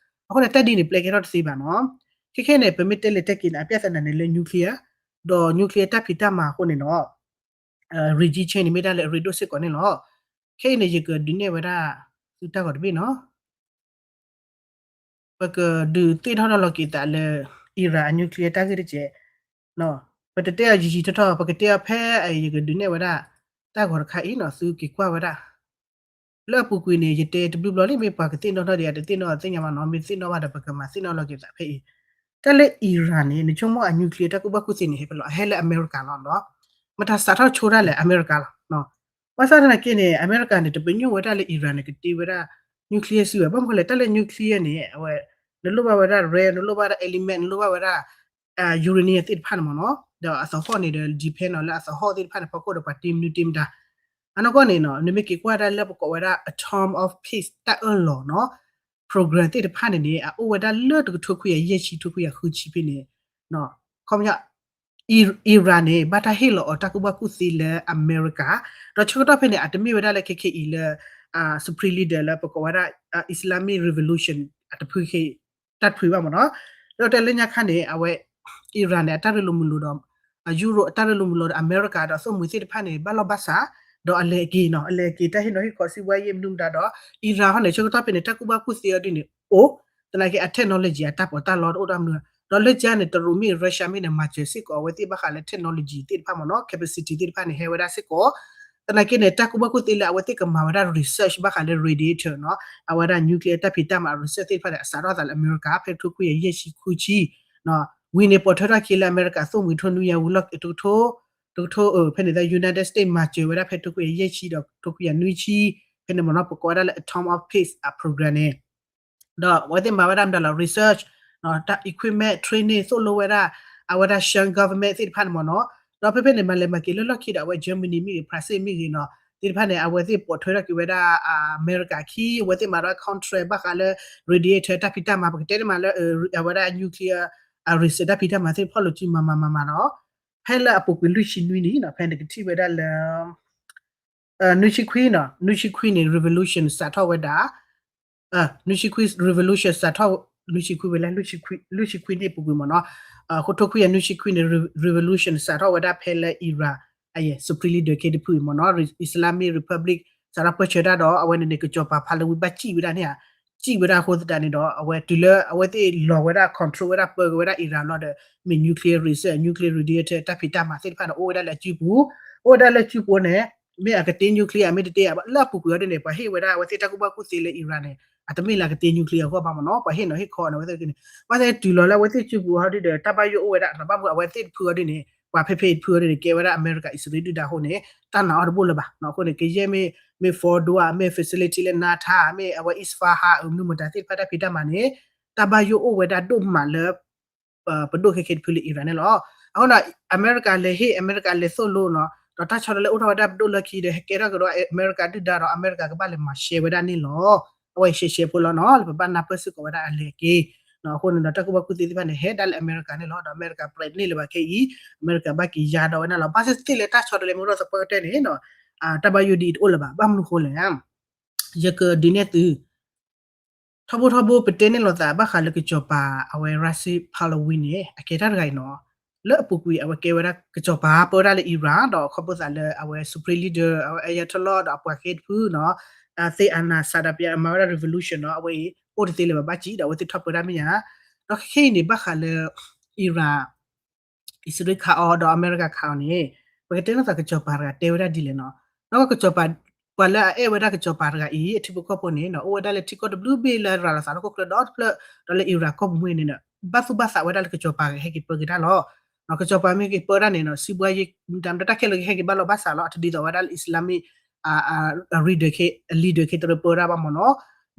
အဃိန့ၣ် တၢ်ဒ်န့ၣ် ပျဲကဲထီၣ်တသ့ဘၣ်နီၤ. ခဲခဲန့ၣ် ပမ့ၢ်တဲလဲၤတဲက့ၤန့ၣ် အပြဿနာန့ၣ်လၢ nuclear ဒီး nuclear တၢ်ဖံးတၢ်မၤအဃိန့ၣ်နီၤ regime change န့ၣ် မ့ၢ်ဒၣ်လၢအရ့ဒိၣ်စ့ၢ်ကီးန့ၣ်လီၤ. ခဲအံၤန့ၣ် ယကဒုးနဲၣ်ဝဲဒၣ် သုတၢ်ဂီၤတဘ့ၣ်နီၤ. ပကဒုးသ့ၣ်နီၣ်ထီၣ်လီၤက့ၤသးလၢ အံရၣ်အ nuclear တၢ်ဂ့ၢ်တက့ၢ်. ပတတဲအီၤယံာ်ယံာ်ထီၣ်ထီၣ် ပကတဲအီၤဖဲအံၤ ယကဒုးနဲၣ်ဝဲဒၣ် တၢ်ဂီၤတခါအံၤနီၤ သုက့ၤကွၢ်ဝဲဒၣ် လၢအပူၤကွံာ်န့ၣ် ယတဲတဘျုးဘျီလံ မ့ၢ်ပှၤကသ့ၣ်နီၣ်ထီၣ်ဒံးဧါ တသ့ၣ်နီၣ်သ့ၣ်ညါဘၣ်နီၤ, မ့ၢ်သ့ၣ်နီၣ်ဘၣ်ဒီး ပကမၤသ့ၣ်နီၣ်လီၤက့ၤသးဖဲအံၤ. တၢ်လၢအံရၣ်န့ၣ် နဆိကမိၣ်အ nuclear တၢ်ကူၣ်ဘၣ်ကူၣ်သ့န့ၣ် ဟဲဖဲလဲၣ်, အဟဲလၢအမဲရကၤလီၤနီၤ. မတၤစးထီၣ်ဆိတၢ်လဲၣ် အမဲရကၤလီၤ. ဘၣ်ဆၣ်သနာ်က့န့ၣ် အမဲရကၤန့ၣ် တပညိၣ်ဝဲဒၣ်လၢအံရၣ်န့ၣ် ကတ့ဝဲဒၣ် nuclear စုဝဲ, ဘၣ်မနုၤလဲၣ် တၢ်လၢ nuclear န့ၣ် အဝဲ နလိၣ်ဘၣ်ဝဲဒၣ် rare, နလိၣ်ဘၣ်ဝဲဒၣ် element, နလိၣ်ဘၣ်ဝဲဒၣ် uranium သ့ၣ်တဖၣ်န့ၣ်မ့ၢ်နီၤ, ဒီးအသဟီၣ်န့ၣ်ဒီး depend နီၤ လၢအသဟီၣ်သ့ၣ်တဖၣ်န့ၣ် ဖီခိၣ်ဒီးပှၤတ့မနုၤတ့မတၤ. အနီၢ်ကီၢ်န့ၣ်နီၤ နမ့ၢ်က့ၤကွၢ်ဒၣ်လၢပကိးဝဲဒၣ် အ term of peace တၢ်အၢၣ်လီၤနီၤ program သ့ၣ်တဖၣ်န့ၣ်န့ၣ် အအိၣ်ဝဲဒၣ်လၢတကထိခွံကယၤယဲၢ်ဆံ တကထိခွံကယၤဃုဆံဖဲန့ၣ် ခီပညီ အံရၣ်န့ၣ် ဘၣ်တၢ်ဟ့ၣ်လီၤအီၤတၢ်ကူၣ်ဘၣ်ကူၣ်သ့လၢအမဲရကၤ, ဒီးဆၢကတီၢ်ဖဲန့ၣ် အတမ့ၢ်ဝဲဒၣ်လၢခဲခဲအံၤလၢ supreme leader လၢပကိးဝဲဒၣ် Islamic Revolution အတဖု တၢ်တဖုဘၣ်မ့ၢ်နီၤ. ဒီးတဲလၢညါခါန့ၣ် အဝဲ အံရၣ်န့ၣ် အတၢ်ရ့လိာ်မုာ်လိာ်ဒီး Europe အတၢ်ရ့လိာ်မုာ်လိာ်ဒီးအမဲရကၤဒီးအသိၣ်မှံၤသ့ၣ်တဖၣ်န့ၣ် ဘၣ်လီၢ်ဘၣ်စး, ဒီးအလဲၤအက့ၤနီၤ အလဲၤအက့ၤတၢ်ဟ့ၣ်နီၤဟ့ၣ်ခီစံးဝဲယဲၢ်မနုၤမတၤဒီး အံရၣ်ဟီန့ၣ် ဆၢကတီၢ်ဖဲန့ၣ် တၢ်ကူၣ်ဘၣ်ကူၣ်သ့အီၤဒ်န့ၣ် အိၣ် သနာ်က့အ technology အတၢ်ပီးတၢ်လီတအိၣ်ဒၣ်မနုၤ, ဒီးလၢကါန့ၣ် တရူးမ့ၢ် Russia မ့ၢ်န့ၣ် မၤစၢၤစ့ၢ်ကီးအဝဲသ့ၣ်ဘၣ်ဃးလၢ technology သ့ၣ်တဖၣ်မ့ၢ်နီၤ capacity သ့ၣ်တဖၣ်န့ၣ် ဟဲဝဲဒၣ်စ့ၢ်ကီး သနာ်က့န့ၣ် တၢ်ကူၣ်ဘၣ်ကူၣ်သ့လၢအဝဲသ့ၣ်ကမၤဝဲဒၣ် research ဘၣ်ဃးလၢ radiator နီၤ, အဝဲဒၣ် nuclear တၢ်ဖံးတၢ်မၤ research သ့ၣ်တဖၣ်န့ၣ် အစးထီၣ်သးလၢအမဲရကၤ ဖဲတကထိခွံကယၤယဲၢ်ဆံခွံဆံ ဝံၤန့ၣ် ပိာ်ထွဲထီၣ်က့ၤလၢအမဲရကၤ သိၣ်မှံၤထိနွံယၤဝံၤလီၢ် တကထိ တကထိ ဖဲန့ၣ် United States မၤစၢၤဝဲဒၣ်ဖဲတကထိခွံကယၤယဲၢ်ဆံဒီး တကထိခွံကယၤနွံဆံ ဖဲန့ၣ်မ့ၢ်နီၤ ပကိးဝဲဒၣ်လၢ Atom of Peace အ program န့ၣ် ဒီးအဝဲသ့ၣ်မၤဝဲဒၣ်မတၤလီၤ research တၢ် equipment training သိၣ်လိဝဲဒၣ် အဝဲဒၣ် Shan government သ့ၣ်တဖၣ်န့ၣ်မ့ၢ်နီၤ, ဒီးဖဲဖဲန့ၣ် မၤလဲၤမၤက့ၤလၢလီၢ်ခံဒီး အဝဲ Germany မ့ၢ်ဂ့ၤ France မ့ၢ်ဂ့ၤနီၤ သ့ၣ်တဖၣ်န့ၣ် အဝဲသ့ၣ်ပိာ်ထွဲထီၣ်က့ၤဝဲဒၣ် အမဲရကၤခံ အဝဲသ့ၣ်မၤဒီး contract ဘၣ်ဃးလၢ radiator တၢ်ဖံးတၢ်မၤ ပကတဲန့ၣ်မးလၢ အဝဲဒၣ် nuclear research တၢ်ဖံးတၢ်မၤသ့ၣ်တဖၣ် လီၤစုမၤမၤမၤမၤနီၤ, ဖဲလၢအပူၤကွံာ်လွံၢ်ဆံနွံနံၣ်နီၤ ဖဲန့ၣ်ကထံၣ်ဝဲဒၣ်လၢ နွံဆံခွံနီၤ နွံဆံခွံန့ၣ် revolution စးထီၣ်ဝဲဒၣ် နွံဆံခွံ revolution စးထီၣ် နွံဆံခွံဝဲလၢ လွံၢ်ဆံခွံနံၣ်ပူၤကွံာ်မ့ၢ်နီၤ, ဃိးထိခွံကယၤနွံဆံခွံန့ၣ် revolution စးထီၣ်ဝဲဒၣ်ဖဲလၢ Iran အ Supreme Leader ခ့တဖုမ့ၢ်နီၤ Islamic Republic စးထီၣ်ပၢၢ်ဆၢတၢ်ဒီး အဝဲန့ၣ်န့ၣ် ကစီၤပၤဖးလဝံဘၣ်စံၣ်ဝဲဒၣ်န့ၣ်ဧါ, စံၣ်ဝဲဒၣ်အဃိသတးန့ၣ်ဒီး အဝဲတုၤလၢအဝဲသ့ၣ်လီၤဝဲဒၣ် control ဝဲဒၣ် ပၢက့ၤဝဲဒၣ် Iran လီၤဒီး မ့ၢ် nuclear research nuclear radiator တၢ်ဖံးတၢ်မၤသ့ၣ်တဖၣ်န့ၣ် အိၣ်ဝဲဒၣ်လၢအစုပူၤ, အိၣ်ဝဲဒၣ်လၢစုပူၤန့ၣ် မ့ၢ်အကတ့ nuclear မ့ၢ်တတ့ လၢအပူၤကွံာ်အီၤဒ်န့ၣ် ပှၤဟ့ၣ်ဝဲဒၣ်အဝဲသ့ၣ်တၢ်ကူၣ်ဘၣ်ကူၣ်သ့လၢ Iran န့ၣ် အတမ့ၢ်လၢအကတ့ nuclear အဂီၢ်ဘၣ်မ့ၢ်နီၤ, ပှၤဟ့ၣ်နီၤဟ့ၣ်ခီအီၤန့ၣ် အဝဲသ့ၣ်န့ၣ် ဘၣ်ဆၣ်တုၤလီၤလၢအဝဲသ့ၣ်စုပူၤအီၤဒ်ဒီး တၢ်ဘၣ်ယိၣ်အိၣ်ဝဲဒၣ်နီၤ, ဘၣ်မနုၤအဝဲသ့ၣ်တဖုအီၤဒ်န့ၣ် ပှၤဖဲဖဲအံၤတဖုအီၤဒ်န့ၣ် ကဲဝဲဒၣ်အမဲရကၤ အံၣ်စရ့လးဒုၣ်ဒါအဃိန့ၣ် တၢ်နာ်အီၤတဘိၣ်လၢၤဘၣ်နီၤ, အဃိန့ၣ် ကယဲၢ်မ့ၢ် မ့ၢ် Fordow မ့ၢ် facility လၢ Natanz မ့ၢ်အဝဲ Isfahan မနုၤမတၤသ့ၣ်တဖၣ်တၢ်ဖံးတၢ်မၤန့ၣ် တၢ်ဘၣ်ယိၣ်အိၣ်ဝဲဒၣ်ဒိၣ်မးလၢ ပဒိၣ်ခဲခဲတဖုလၢ Iran န့ၣ်လီၤ. အဃိဒီး အမဲရကၤလဲၤဟ့ၣ် အမဲရကၤလဲၤသိၣ်လိနီၤ, ဒီးတၢ်ဆီတလဲအိၣ်ထီၣ်ဝဲဒၣ်ပဒိၣ်လၢခံဒီး ဟဲကဲထီၣ်ကဒီးအမဲရကၤဒုၣ်ဒါဒီး အမဲရကၤကဘၣ်လဲၤမၤရှဲဝဲဒၣ်န့ၣ်လီၤ. အဝဲရှဲရှဲဖိလီၤနီၤ လၢပဘၣ်နၢ်ပၢၢ်စ့ၢ်ကီးဝဲဒၣ်အလဲၤက့ၤ အဃိန့ၣ်ဒီး တၢ်ကူၣ်ဘၣ်ကူၣ်သ့သ့ၣ်တဖၣ်န့ၣ် ဟဲဒၣ်လၢအမဲရကၤန့ၣ်လီၤ. ဒီးအမဲရကၤ ပျဲးန့ၢ်လၢၤဘၣ်ခဲအံၤ အမဲရကၤဘၣ်က့ၤယါဒီးဝဲဒၣ်လီၤ. ဘၣ်သ့ၣ်သ့ၣ်လၢတၢ်ဆီတလဲမ့ၢ်အိၣ်ထီၣ်သပှၢ်ကတၢၢ်န့ၣ် တၢ်ဘၣ်ယိၣ်ဒ်အံၤတအိၣ်လၢၤဘၣ်. ဘၣ်မနုၤဃိလဲၣ် ယကဒုးနဲၣ်သု ထီဘိထီဘိ ပတဲန့ၣ်လိာ်သးဘၣ်ဃးလၢကစီၤပၤ အဝဲ Raisi Pahlavi န့ၣ် အကဲတၢ်တဂၤအံၤနီၤ, လၢအပူၤကွံာ် အဝဲကဲဝဲဒၣ်ကစီၤပၤ ပၢဝဲဒၣ်လၢ Iran ဒီးခီဖျိသးလၢအဝဲ Supreme Leader အဝဲ Ayatollah ဒီးအပှၤဃ့တဖုနီၤ, သ့ၣ်အနၤစးဒးပယါ မၤဝဲဒၣ် revolution နီၤ, အဝဲအံၤ အိၣ်တသ့လၢၤဘၣ် ဘၣ်စံၣ်ဒီး အဝဲသ့ၣ်ထီၣ်ပၢဒၣ်မ့ၢ်ဧါ. ဒီးခဲခဲအံၤန့ၣ် ဘၣ်ဃးလၢ Iran အံၣ်စရ့လးခးအီၤဒီးအမဲရကၤခးအီၤန့ၣ် ပကတဲလိာ်သးကစီၤပၤတဂၤတဲဝဲဒၣ်ဒ်လဲၣ်နီၤ. ဒီးကစီၤပၤ ပှၤလၢအအဲၣ်ဝဲဒၣ်ကစီၤပၤတဂၤအံၤ အထံဖိကီၢ်ဖိန့ၣ်နီၤ အိၣ်ဝဲဒၣ်လၢထံကီၢ်တဘျုးဘ့ၣ်လၢရၤလီၤသးလၢဟီၣ်ခိၣ်ချၢဒီတဖျၢၣ် ဒီးလၢ Iran ကီၢ်ပူၤမ့ၢ်န့ၣ် ဘၣ်သူၣ်ဘၣ်သးဝဲဒၣ်လၢကစီၤပၤကဟဲက့ၤပၢက့ၤတၢ်လီၤ. ကစီၤပၤမ့ၢ်က့ၤပၢတၢ်န့ၣ်နီၤ စံးဘှါယ့ မတၤမတၤတၢ်ခဲလၢာ်ကဟဲက့ၤဘၣ်လီၤဘၣ်စးလီၤ အတဒ်သိးဝဲဒၣ်လၢ Islamic အ leader ခဲ leader ခဲတရၢပၢတၢ်ဘၣ်မ့ၢ်နီၤ.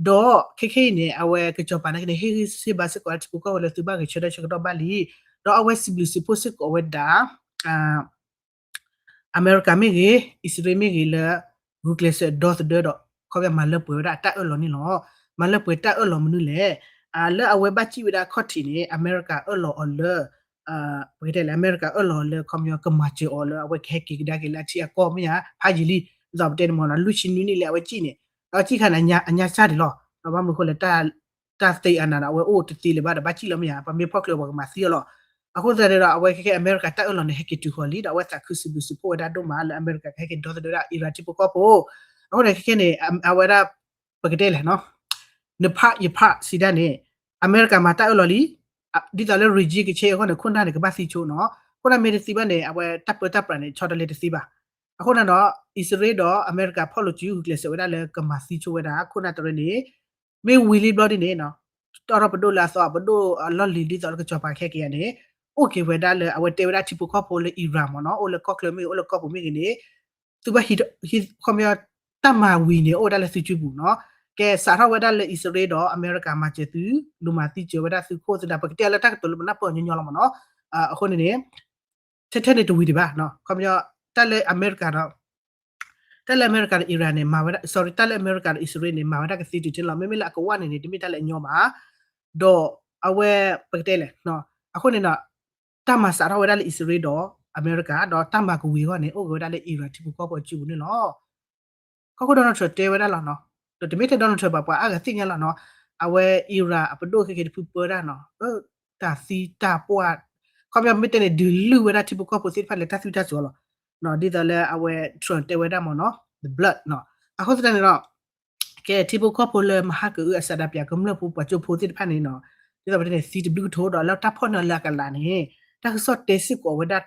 ဒီးခဲခဲအံၤန့ၣ် အဝဲကစီၤပၤန့ၣ်က့န့ၣ် ဟ့ၣ်ဂံၢ်ဟ့ၣ်ဘါစ့ၢ်ကီးလၢထံဖိကီၢ်ဖိလၢသုဘၣ်ဂဲၤဆၢထၢၣ်ဆၢကတီၢ်ဘၣ်လံ. ဒီးအဝဲစံးဘျုးစံးဖှိၣ်စ့ၢ်ကီးဝဲဒၣ် အမဲရကၤမ့ၢ်ဂ့ၤ အံၣ်စရ့လးမ့ၢ်ဂ့ၤလၢ ဂုာ်ကျဲးစၢးဒီသဒၢဒီး ခီပညီမၤလၢပှဲၤဝဲဒၣ်အတၢ်အၢၣ်လီၤန့ၣ်လီၤ. မၤလၢပှဲၤတၢ်အၢၣ်လီၤမနုၤလဲၣ်. လၢအဝဲဘၣ်စံၣ်ဝဲဒၣ်အခီၣ်ထံးန့ၣ် အမဲရကၤအၢၣ်လီၤအီၤလၢ ပကတဲလဲၣ် အမဲရကၤအၢၣ်လီၤအီၤလၢ ခီပညီကမၤစၢၤအီၤလၢအဝဲကဟဲက့ၤကဒါက့ၤလၢအထံအကီၢ်မ့ၢ်ဧါ ဖးယံာ်လံ ဒ်သိးပတဲန့ၣ်မ့ၢ်နီၤ လွံၢ်ဆံနွံနံၣ်လၢအဝဲစံၣ်န့ၣ် ဒီးစံၣ်ခါန့ၣ် အညါစၢ်ဒံးလီၤ. ဒီးဘၣ်မနုၤအဃိလဲၣ် တၢ်သ့အနၤဒီး အဝဲအိၣ်တသ့လၢၤဘၣ်ဒီး ဘၣ်စံၣ်လီၤမ့ၢ်ဧါ ပှၤမ့ၢ်ဖီၣ်ချၢပှၤကမၤသံအီၤလီၤ. အဃိသတးန့ၣ်ဒီး အဝဲခဲခဲအမဲရကၤတၢ်အၢၣ်လီၤန့ၣ် ဟဲက့ၤတုၤဃီၤလံ ဒီးအဝဲသးခုစံးဘျုးစံးဖှိၣ်ဝဲဒၣ်ဒိၣ်မး လၢအမဲရကၤကဟဲက့ၤဒီသဒၢဒၣ် Iran ထံဖိကီၢ်ဖိ အဃိန့ၣ် ခဲခဲန့ၣ် အဝဲဒၣ် ပကတဲလဲၣ်နီၤ နဖးယဖးစံးဒၣ်န့ၣ် အမဲရကၤမၤတၢ်အၢၣ်လီၤလံ ဒ်သိးလၢ regime က change အဂီၢ်န့ၣ် ခိၣ်နၢ်န့ၣ် ကဘၣ်သံဆိနီၤ. ခိၣ်နၢ်မ့ၢ်တသံဘၣ်န့ၣ် အဝဲတၢ်ပၢတၢ်ပြးန့ၣ် ဆီတလဲတသ့ဘၣ်. အဃိန့ၣ်ဒီး အံၣ်စရ့လးဒီးအမဲရကၤဖီၣ်လိာ်စု ဂုာ်ကျဲးစၢးဝဲဒၣ်လၢကမၤသံဆိဝဲဒၣ် ခိၣ်နၢ်တရၢန့ၣ် မ့ၢ်ဝံၤလံဘျီဒ်န့ၣ်နီၤ တီၢ်ထီၣ်ပဒိၣ်လၢအသီ ပဒိၣ်အလီၢ်လံၤဒ်သိးလၢကစီၤပၤကဟဲက့ၤယၤန့ၣ် အိၣ်က့ၤဝဲဒၣ်လၢအဝဲတဲဝဲဒၣ်ထံဖိကီၢ်ဖိလၢ Iran မ့ၢ်နီၤ အိၣ်လၢကီၢ်ချၢမ့ၢ်ဂ့ၤ အိၣ်လၢကီၢ်ပူၤမ့ၢ်ဂ့ၤန့ၣ် သုဘၣ်ဟံး ခီပညီ တၢ်မၤဝံၤန့ၣ် အိၣ်ဝဲဒၣ်လၢသုစုပူၤနီၤ. ကဲစးထီၣ်ဝဲဒၣ်လၢအံၣ်စရ့လးဒီးအမဲရကၤမၤစၢၤသု လူၤမၤသံစၢၤဝဲဒၣ်သုခိၣ်သုနၢ် ပကတဲလၢတၢ်ကတိၤလၢပနၢ်ပၢၢ်ညီညီလီၤမ့ၢ်နီၤ. အဃိန့ၣ်န့ၣ် ထဲထဲန့ၣ်တဝံၤဒံးဘၣ် ခီပညီ တၢ်လၢအမဲရကၤဒီး တၢ်လၢအမဲရကၤဒီး Iran န့ၣ် မၤဝဲဒၣ် sorry တၢ်လၢအမဲရကၤဒီးအံၣ်စရ့လးန့ၣ် မၤဝဲဒၣ်ကသ့တုၤထဲလီၤ. မ့မ့ၢ်လၢအကဝၢ်န့ၣ်န့ၣ် တမ့ၢ်တၢ်လၢအညီဘၣ်. ဒီးအဝဲ ပကတဲလဲၣ် အဃိန့ၣ်ဒီး တၢ်မၤစးထီၣ်ဝဲဒၣ်လၢအံၣ်စရ့လးဒီးအမဲရကၤ ဒီးတၢ်မၤကဝံၤအဂီၢ်န့ၣ် အိၣ်က့ၤဝဲဒၣ်လၢ Iran ထံဖိကီၢ်ဖိအစုပူၤန့ၣ်လီၤ. ကီၢ်ခိၣ် Donald Trump တဲဝဲဒၣ်လီၤနီၤ, ဒီးတမ့ၢ်ထဲ Donald Trump ဘၣ် ပှၤအါဂၤသ့ၣ်ညါလီၤနီၤ, အဝဲ Iran အပဒိၣ်ခဲက့ၤတဖုပၢတၢ်နီၤ, တၢ်သံတၢ်ပှၢ်, ခီပညီမ့ၢ်တဲန့ၣ် ဒုးလုၢ်ဝဲဒၣ်ထံဖိကီၢ်ဖိသ့ၣ်တဖၣ်လၢတၢ်သွံၣ်တၢ်စိၤလီၤ. ဒ်သိးလၢအဝဲ Trump တဲဝဲဒၣ်မ့ၢ်နီၤ the blood နီၤ, အဃိသတးန့ၣ်ဒီး ကဲထံဖိကီၢ်ဖိလၢမဟါကအုအစးဒးပၠးကမျၢၢ်ဖိပှၤကၠိဖိသ့ၣ်တဖၣ်န့ၣ်နီၤ, ဒ်သိးပတဲန့ၣ် သံတဘျုးကထိဒီးလၢတၢ်ဖီၣ်န့ၢ်လၢအကလးန့ၣ်, တၢ်ကစီၣ်တဲစ့ၢ်ကီးဝဲဒၣ်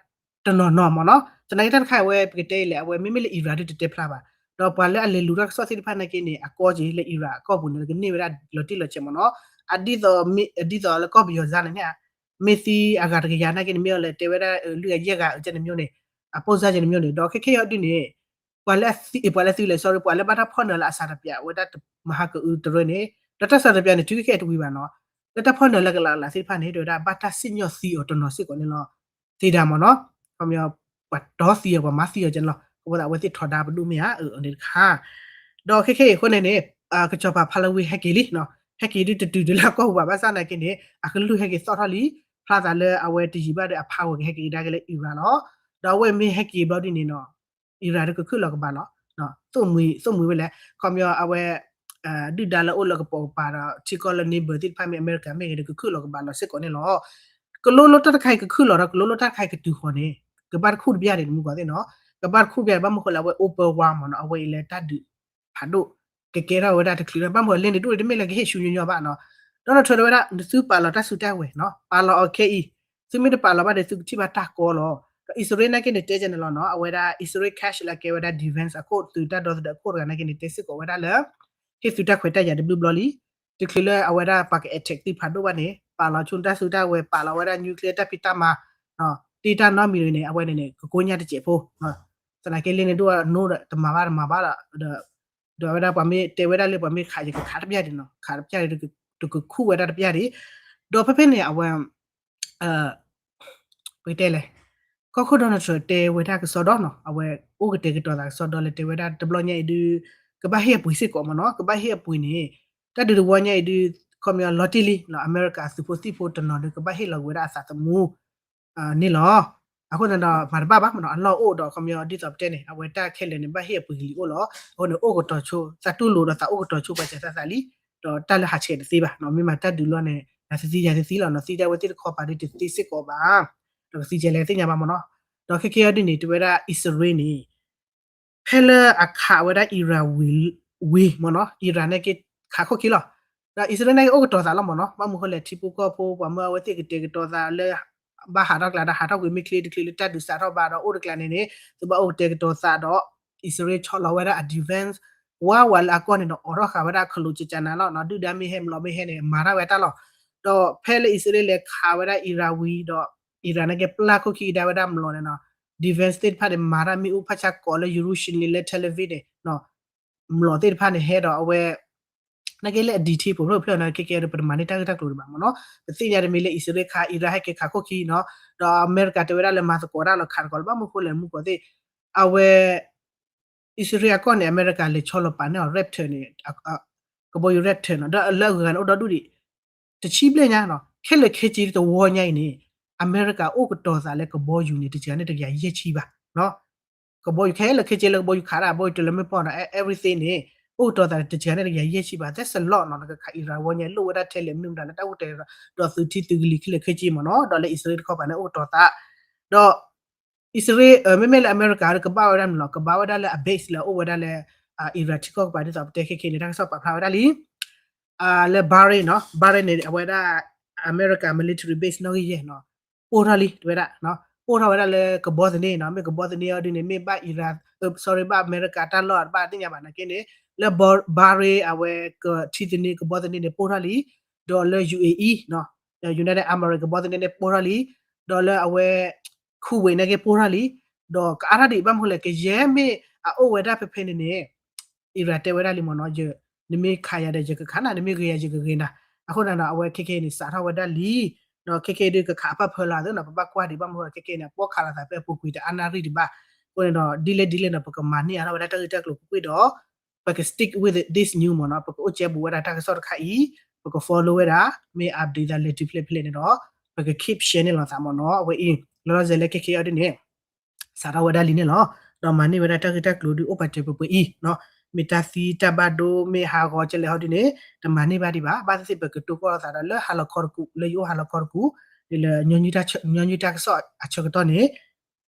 တနီၤနီၤမ့ၢ်နီၤ, သနာ်က့တၢ်တခါအံၤအဝဲပကတဲအံၤလဲၣ် အဝဲမ့မ့ၢ်လၢ Iran ဒုးတတဲဖျါဘၣ်, ဒီးပှၤလၢအလဲၤလူၤတၢ်ကစီၣ်သ့ၣ်တဖၣ်နာ်က့န့ၣ် အကီက့ၤလၢ Iran အကီၢ်ပူၤန့ၣ် ကန့ၢ်ဝဲဒၣ်လီၤတံၢ်လီၤဆဲးမ့ၢ်နီၤ, အဒ်သိး အဒ်သိးလၢကီၢ်ပယီၤစါန့ၣ်န့ၣ် မ့ၢ်သံအဂၤတကယၤနာ်က့န့ၣ် မ့ၢ်အီၤလဲၤတဲဝဲဒၣ် လွံၢ်ဂၤယဲၢ်ဂၤ ကဲန့ၣ်မ့ၢ်န့ၣ် အပိၢ်စၢ်ကဲန့ၣ်မ့ၢ်န့ၣ် ဒီးခဲခဲအံၤဒုးန့ၣ် ပှၤလၢအသံ ပှၤလၢသံလဲၣ် sorry ပှၤလၢဘၣ်တၢ်ဖီၣ်နၢၤလၢအစးတပျး အဝဲဒၣ်မဟါကအုတရၢန့ၣ် ဒီးတၢ်စးတပျးန့ၣ် တုၤခဲအံၤတဝံၤဘၣ်နီၤ, လၢတၢ်ဖီၣ်နၢၤလၢကလးကလးသ့ၣ်တဖၣ်န့ၣ် တဲဝဲဒၣ်ဘၣ်တၢ်စံၣ်ညီၣ်သံအီၤတနီၤစ့ၢ်ကီးန့ၣ်လီၤ. သ့ဒၣ်မ့ၢ်နီၤ, ခီပညီ ပှၤတီသံအီၤ ပှၤမၤသံအီၤကဲန့ၣ်လီၤ. အဃိသတးအဝဲသ့ၣ်ထီဒါပဒိၣ်မ့ၢ်ဧါ အန့ၣ်တခါ ဒီးခဲခဲအံၤအဃိန့ၣ်န့ၣ် ကစီၤပၤဖးလီဝ့ဟဲက့ၤလံ, ဟဲက့ၤဒုးတတုၤတုၤလၢအကီၢ်ပူၤဘၣ် ဘၣ်ဆၣ်နာ်က့န့ၣ် အကလုၢ်ဟဲက့ၤသီၣ်ထီၣ်လံ, ဖျါသးလၢအဝဲတယံာ်ဘၣ်ဒီးအဖးဝဲကဟဲက့ၤကဒါက့ၤလၢ Iran လီၤ. ဒီးအဝဲမ့ၢ်ဟဲက့ၤဘျီဒ်န့ၣ်နီၤ Iran ဒုးကခုၣ်လီၤကဘၣ်လီၤ, သိၣ်မှံၤ သိၣ်မှံၤဝဲလဲၣ် ခီပညီအဝဲ ဒုၣ်ဒါလၢအိၣ်လၢကပိာ်ကပၤဒီး ထံကီၢ်လၢ neighbor သ့ၣ်တဖၣ်မ့ၢ်အမဲရကၤမ့ၢ်ဂ့ၤဒီး ကခုၣ်လီၤကဘၣ်လီၤစ့ၢ်ကီးန့ၣ်လီၤ. ကလိလိတၢ်တခါအံၤကခုၣ်လီၤဒီး ကလိလိတၢ်တခါအံၤကတုၤဃီၤန့ၣ် ကဘၣ်တခူၣ်တဘၣ်ဒံးတမူကီၢ်သ့ၣ်နီၤ, ကဘၣ်တခူၣ်တဘၣ်ဒံး ဘၣ်မနုၤဃိလဲၣ် အဝဲ open war မ့ၢ်နီၤ, အဝဲအံၤလၢတၢ်ဒုးဖးဒိၣ် ကကဲထီၣ်ဝဲဒၣ်တချုးလၢ ဘၣ်မနုၤလဲၣ်န့ၣ် တအိၣ်ဒံးတမ့ၢ်လၢကဟ့ၣ်ဆူညီညီဘၣ်နီၤ. Donald Trump တဲဝဲဒၣ် နသုပာ်လီၤတၢ်စုတၢ်ဝဲၤနီၤ, ပာ်လီၤအီၤခဲအံၤ, သုမ့ၢ်တပာ်လီၤဘၣ်ဒီး သုကထံၣ်ဘၣ်တၢ်ကီလီၤ. ဒီးအံၣ်စရ့လးနာ်က့န့ၣ် တဲကဲန့ၣ်လီၤနီၤ, အဝဲဒၣ်အံၣ်စရ့လး cash လၢအကဲဝဲဒၣ် defense အခိၣ် သုးတၢ်ဒီသဒၢအခိၣ်တဂၤနာ်က့န့ၣ် တဲစ့ၢ်ကီးဝဲဒၣ်လၢ ဟ့ၣ်သုတၢ်ခွဲးတၢ်ယာ်တဘျုးဘျီလံ. တချုးလၢအဝဲဒၣ်ပှၤက attack သုဖးဒိၣ်ဘၣ်န့ၣ် ပာ်လီၤဆူတၢ်စုတၢ်ဝဲၤ ပာ်လီၤဝဲဒၣ် nuclear တၢ်ဖံးတၢ်မၤ တ့တၢ်နီတမံၤန့ၣ် အဝဲန့ၣ်န့ၣ် ကကိညၢ်တစဲးဖိ သနာ်က့လၢန့ၣ်ဒိၣ် no တမၤဘၣ်တမၤဘၣ်လီၤ. ဒီးအဝဲဒၣ်ပှၤမ့ၢ်တဲဝဲဒၣ်လၢပှၤမ့ၢ်ခးယကခးတပျၢ်ဒံးနီၤ, ခးတပျၢ်ဒံး တကခူၣ်ဝဲဒၣ်တပျၢ်ဒံး. ဒီးဖဲဖဲန့ၣ် အဝဲ ပကတဲလဲၣ်, ကီၢ်ခိၣ် Donald Trump တဲဝဲဒၣ်ကစီဒီနီၤ, အဝဲအိၣ်ကတဲာ်ကတီၤသးကစီဒီလၢတဲဝဲဒၣ်တဘျီညါအံၤဒုး ကဘၣ်ဟ့ၣ်အပှ့ၤစ့ၢ်ကီးမ့ၢ်နီၤ, ကဘၣ်ဟ့ၣ်အပှ့ၤန့ၣ် တၢ်ဒုးတဝီညါအံၤဒုး ခီပညီလီၤတံၢ်လံနီၤ, အမဲရကၤသုးဖိသံၣ်ဖိတနီၤဒုး ကဘၣ်ဟ့ၣ်လီၤက့ၤဝဲဒၣ်အသးသမူ န့ၣ်လီၤ. အဃိသတးဒီးမၤတဘၣ်ဘၣ်မ့ၢ်နီၤ, အလီၢ်အိၣ်ဒီးခီပညီဒ်သိးပတဲန့ၣ် အဝဲတၢ်ခဲလၢာ်န့ၣ် ဘၣ်ဟ့ၣ်အပှ့ၤကလံၤအိၣ်လီၤ. အဃိန့ၣ် အိၣ်ကတီၤဆိ သးတူၢ်လိာ်ဒီးသးအိၣ်ကတီၤဆိပှၤစၢၤသးသးလံ, ဒီးတၢ်လၢဟးဆဲးတသ့ဘၣ်နီၤ, မ့ၢ်မၤတၢ်ဒုးလီၤန့ၣ် နသံသံယၤသံသံလီၤနီၤ, သံဒၣ်ဝဲသ့ၣ်တခီပၤဒုးတသ့စ့ၢ်ကီးဘၣ်, ဒီးကသံကဲလဲၣ်သ့ၣ်ညါဘၣ်မ့ၢ်နီၤ. ဒီးခဲကဲအံၤဒ်န့ၣ် တဲဝဲဒၣ်အံၣ်စရ့လးန့ၣ် ဖဲလၢအခးဝဲဒၣ် Iran ဝံၤ ဝံၤမ့ၢ်နီၤ, Iran န့ၣ်က့ခးခိၣ်ခံလီၤ. ဒီးအံၣ်စရ့လးန့ၣ်က့အိၣ်ကတီၤသးလီၤမ့ၢ်နီၤ, ဘၣ်မနုၤဃိလဲၣ် ထံဖိကီၢ်ဖိ ပှၤမၢအဝဲသ့ၣ်ကတဲာ်ကတီၤသးလၢ ဘၣ်ဟးထီၣ်ကျါဒီး ဟးထီၣ်ကွံာ်မ့ၢ်ချ့ တချုးလၢတၢ်ဒုးစးထီၣ်ဘၣ်ဒီးအိၣ်တကျါန့ၣ်န့ၣ် သုဘၣ်အိၣ်ကတဲာ်ကတီၤသးဒီး အံၣ်စရ့လးဆီလီၤဝဲဒၣ်အ defense ဝးဝးလၢအကီၢ်န့ၣ်ဒီး အိးထီၣ်ဃာ်ဝဲဒၣ်ခလိာ်ကကနၤလီၤနီၤ, ဒုၣ်ဒါမ့ၢ်ဟဲမလီၤမ့ၢ်ဟဲန့ၣ် မၤထီၣ်ဝဲတၢ်လီၤ. ဒီးဖဲလၢအံၣ်စရ့လးလဲၤခးဝဲဒၣ် Iran ဝံၤဒီး Iran န့ၣ်က့ပျၢ်ခိၣ်ခံကဒါဝဲဒၣ်မလီၤန့ၣ်နီၤ, defense သ့ၣ်တဖၣ်န့ၣ် မၤတၢ်မ့ၣ်အူဖးဆါကိးလၢ Jerusalem လၢ Tel Aviv န့ၣ် မလီၤသ့ၣ်တဖၣ်န့ၣ် ဟဲဒီးအဝဲ နာ်က့လၢအ detail ဖိဖျၢၣ်ဖျၢၣ်န့ၣ် ခဲကဲဒီး ပတမၤန့ၢ်တၢ်ဂ့ၢ်တၢ်ကျိၤဒံးဘၣ်မ့ၢ်နီၤ, ပသ့ၣ်ညါတမံၤလၢအံၣ်စရ့လးခး Iran ဟဲက့ၤခးခိၣ်ခံနီၤ, ဒီးအမဲရကၤတဲဝဲဒၣ်လၢမၤသကိးတၢ်လီၤ ခးသကိးလီၤ, ဘၣ်မနုၤဃိလဲၣ် မူကီၢ်သ့ၣ် အဝဲ အံၣ်စရ့လးအကီၢ်န့ၣ် အမဲရကၤလဲၤဆီလီၤပာ်န့ၢ်အီၤ Raptor န့ၣ် ကဘီယူၤ Raptor နီၤ, ဒီးလၢအဂၤန့ၣ်အိၣ်ဒီဒူၣ်ဒံး တဆံဘျဲၣ်ညါနီၤ, ခဲလၢာ်ခဲဆ့တဝီညါအံၤန့ၣ် အမဲရကၤအိၣ်ကတီၤသးလၢကဘီယူၤန့ၣ် တစှၤန့ၢ်တကယၤယဲၢ်ဆံဘၣ် ကဘီယူၤခဲလၢာ်ခဲဆ့လၢကဘီယူၤခးတၢ် ဘီယူၤတုၤလၢမ့ၢ်ပီၢ်ဒီး everything န့ၣ် အိၣ်ကတီၤသးတစှၤန့ၢ်တကယၤယဲၢ်ဆံဘၣ်, that's a lot နီၤ, နကခး Iran ဝီညါလိၣ်ဝဲဒၣ်ထဲလဲၣ်မနုၤမတၤလၢတၢ်အိၣ်တဲာ်ဒီး ဒီးသုးထံသုးကလံၤခဲလၢာ်ခဲဆ့မ့ၢ်နီၤ, ဒီးလၢအံၣ်စရ့လးတခီပၤန့ၣ်အိၣ်ကတီၤသး ဒီး အံၣ်စရ့လး မ့မ့ၢ်လၢအမဲရကၤဒီး ကဘၣ်ဝဲဒၣ်မနုၤလီၤ, ကဘၣ်ဝဲဒၣ်လၢအ base လၢအအိၣ်ဝဲဒၣ်လၢ Iran ထံကီၢ်ကပၤဒ်သိးပတဲခဲခဲန့ၣ် တၢ်ကစီၣ်ပာ်ဖျါဝဲဒၣ်လံ လၢ Bahrain နီၤ, Bahrain န့ၣ် အဝဲဒၣ် အမဲရကၤ military base နီၣ်ဂံၢ်ယဲၢ်နီၤ, ပိၢ်ထီၣ်လံ တဝဲဒၣ်, ပိၢ်ထီၣ်ဝဲဒၣ်လၢကဘီသန့နီၤ, မ့ၢ်ကဘီသန့အီၤဒ်န့ၣ် မ့ၢ်ဘၣ် Iran, sorry ဘၣ်အမဲရကၤတၢ်လီၢ်တဘၣ်သ့ၣ်ညါဘၣ်နာ်က့န့ၣ် လၢ Bahrain အဝဲကထံသန့ ကဘီသန့န့ၣ် ပိၢ်ထီၣ်လံ, ဒီးလၢ UAE နီၤ, United Arab Emirates ကဘီသန့န့ၣ် ပိၢ်ထီၣ်လံ, ဒီးလၢအဝဲ Kuwait နာ်က့ပိၢ်ထီၣ်လံ, ဒီးကအါထီၣ်ဒံးဘၣ်မနုၤလဲၣ် ကယဲၢ်မ့ၢ်အအိၣ်ဝဲဒၣ်ဖဲဖဲန့ၣ်န့ၣ် Iran တဲဝဲဒၣ်လံမ့ၢ်နီၤ, နမ့ၢ်ခးယၤဒီးယကခးနၤ, နမ့ၢ်ဂ့ၤယၤယကဂ့ၤနၤ, အဃိသတးဒီး အဝဲခဲခဲအံၤန့ၣ် စးထီၣ်ဝဲဒၣ်လံ, ဒီးခဲခဲအံၤဒုးကခးအပၢ်ဖၢလီၤသ့နီၤ, ပဘၣ်ကွၢ်ဒံးဘၣ်မနုၤလဲၣ် ခဲခဲအံၤန့ၣ် ပီၢ်ခးလိာ်သးဖဲအပူၤကွံာ်တအါနၣ်ရံၣ်ဒံးဘၣ်, အဃိန့ၣ်ဒီး ဒ်လဲၣ်ဒ်လဲၣ်နီၤ ပကမၤန့ၢ်အါထီၣ်ဝဲဒၣ်တၢ်ဂ့ၢ်တၢ်ကျိၤကွ့ၢ်ဒီး ပက stick with this news မ့ၢ်နီၤ, ပကအိၣ်ကဲဘူးဝဲဒၣ်တၢ်ကစီၣ်တခါအံၤ, ပက follow ဝဲဒၣ်, မ့ၢ် update သးလဲၤတုၤဖျဲးဖျဲးန့ၣ်ဒီး ပက keep share န့ၢ်လိာ်သးမ့ၢ်နီၤ, အဝဲအံၤ လီၤလီၤဆဲးလၢခဲခဲအံၤဒ်န့ၣ် စးထီၣ်ဝဲဒၣ်လံန့ၣ်လီၤ. ဒီးမၤန့ၢ်ဝဲဒၣ်တၢ်ဂ့ၢ်တၢ်ကျိၤဒုးအိၣ်ပာ်စၢၤပှဲၤပှဲၤအံၤ, မ့ၢ်တၢ်သံတၢ်ဘၣ်ဒိ မ့ၢ်ဟးဂီၤကဲလဲၣ်ဟီဒ်န့ၣ် တမၤန့ၢ်ဘၣ်ဒံးဘၣ်, ဘၣ်သ့ၣ်သ့ၣ်ပကတိၤကီၢ်လိာ်သးဒီးလၢဟါလီၤခီတကူာ် လၢယအိၣ်ဟါလီၤခီတကူာ်, ဒ်လၢ ညီနုၢ်တၢ်ကစီၣ်အဆၢကတီၢ်န့ၣ်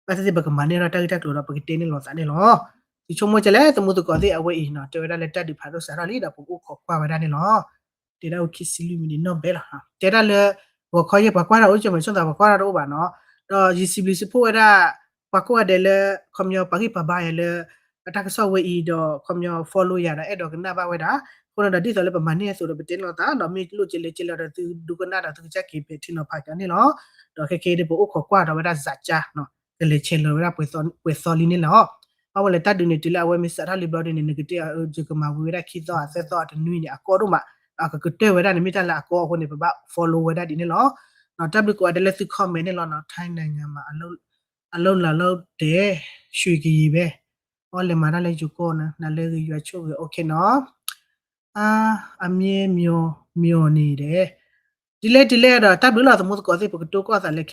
ဘၣ်သ့ၣ်သ့ၣ်ပကမၤန့ၢ်ထီၣ်တၢ်ဂ့ၢ်တၢ်ကျိၤဒီးပကတဲန့ၢ်လိာ်သးန့ၣ်လီၤ. ယဆိကမိၣ်ကဲလဲၣ် သမူသကိးသ့ၣ်အဝဲအံၤနီၤ တဲဝဲဒၣ်လၢတၢ်ဒုးဖးဒိၣ်စးထီၣ်လံဒီးပကအိၣ်ခိးကွၢ်ဝဲဒၣ်န့ၣ်လီၤ. တဲဒၣ်အိၣ်ခံဆံလွံၢ်မံးနံးနီၣ်ဘဲလီၤ. တဲဒၣ်လၢ ဂီၤခီယဲၢ်ပှၤကွၢ်တၢ်အိၣ်ကမ့ၢ်ဆိသးပှၤကွၢ်တၢ်တအိၣ်ဘၣ်နီၤ, ဒီးယစံးဘျုးစံးဖှိၣ်ဝဲဒၣ် ပှၤကိးဂၤဒဲးလၢ ခီပညီပာ်ဂံၢ်ပာ်ဘါယၤလၢ အတၢ်ကစီၣ်ဝဲအံၤဒီး ခီပညီ follow ယၤဒီး အဲၣ်ဒိးကနၣ်ဘၣ်ဝဲဒၣ်. အဃိန့ၣ်ဒီး ဒ်သိးလၢပမၤန့ၢ်အသိးဒီး ပတဲလိာ်သး ဒီးမ့ၢ်လိၣ်က့ၤလဲၤက့ၤလီၤဒီး သုဒိကနၣ်ဒီး သုကစၢ်က့ၤပဲာ်ထံနီၤဖးက့ၤန့ၣ်လီၤ. ဒီးခဲက့ၤဒီး ပအိၣ်ခိးကွၢ်ဒီးဝဲဒၣ် ဇာတ်ကြမ်း ကလဲၤဆဲးလီၤဝဲဒၣ် ပှဲၤသီလံန့ၣ်လီၤ. အဝဲလဲၤတၢ်ဒုးန့ၣ် တုၤလၢအဝဲမ့ၢ်စးထီၣ်လံဘျီဒ်န့ၣ် နကတဲ ယကမၤဝံၤဝဲဒၣ်ခံသီ သၢသီ တနွံန့ၣ် အကီဒိၣ်မး, အကကတၢၢ်ဝဲဒၣ်န့ၣ် မ့ၢ်တၢ်လၢအကီအဃိန့ၣ် ပဘၣ် follow ဝဲဒၣ်ဒ်န့ၣ်လီၤ. တၢ်ဘျုးကိးဂၤဒဲးလၢသု comment န့ၣ်လီၤနီၤ. ထိုင်းနိုင်ငံမှာ အလုပ်လာလုပ်တယ် ရွှေကရေပဲ အီ လဲၤမၤတၢ်လၢယိၤကီၢ်န့ၣ် နၤလၢဂ့ၤ ယွၤဆိၣ်ဂ့ၤ okay နီၤ. အ အမြဲမျော်မျော်နေတယ် ဒ်လဲၣ်ဒ်လဲၣ်ဒီး တၢ်ဘျုးလီၤ သမူသကိးသ့ၣ် ပကတိၤကီၢ်သးလၢ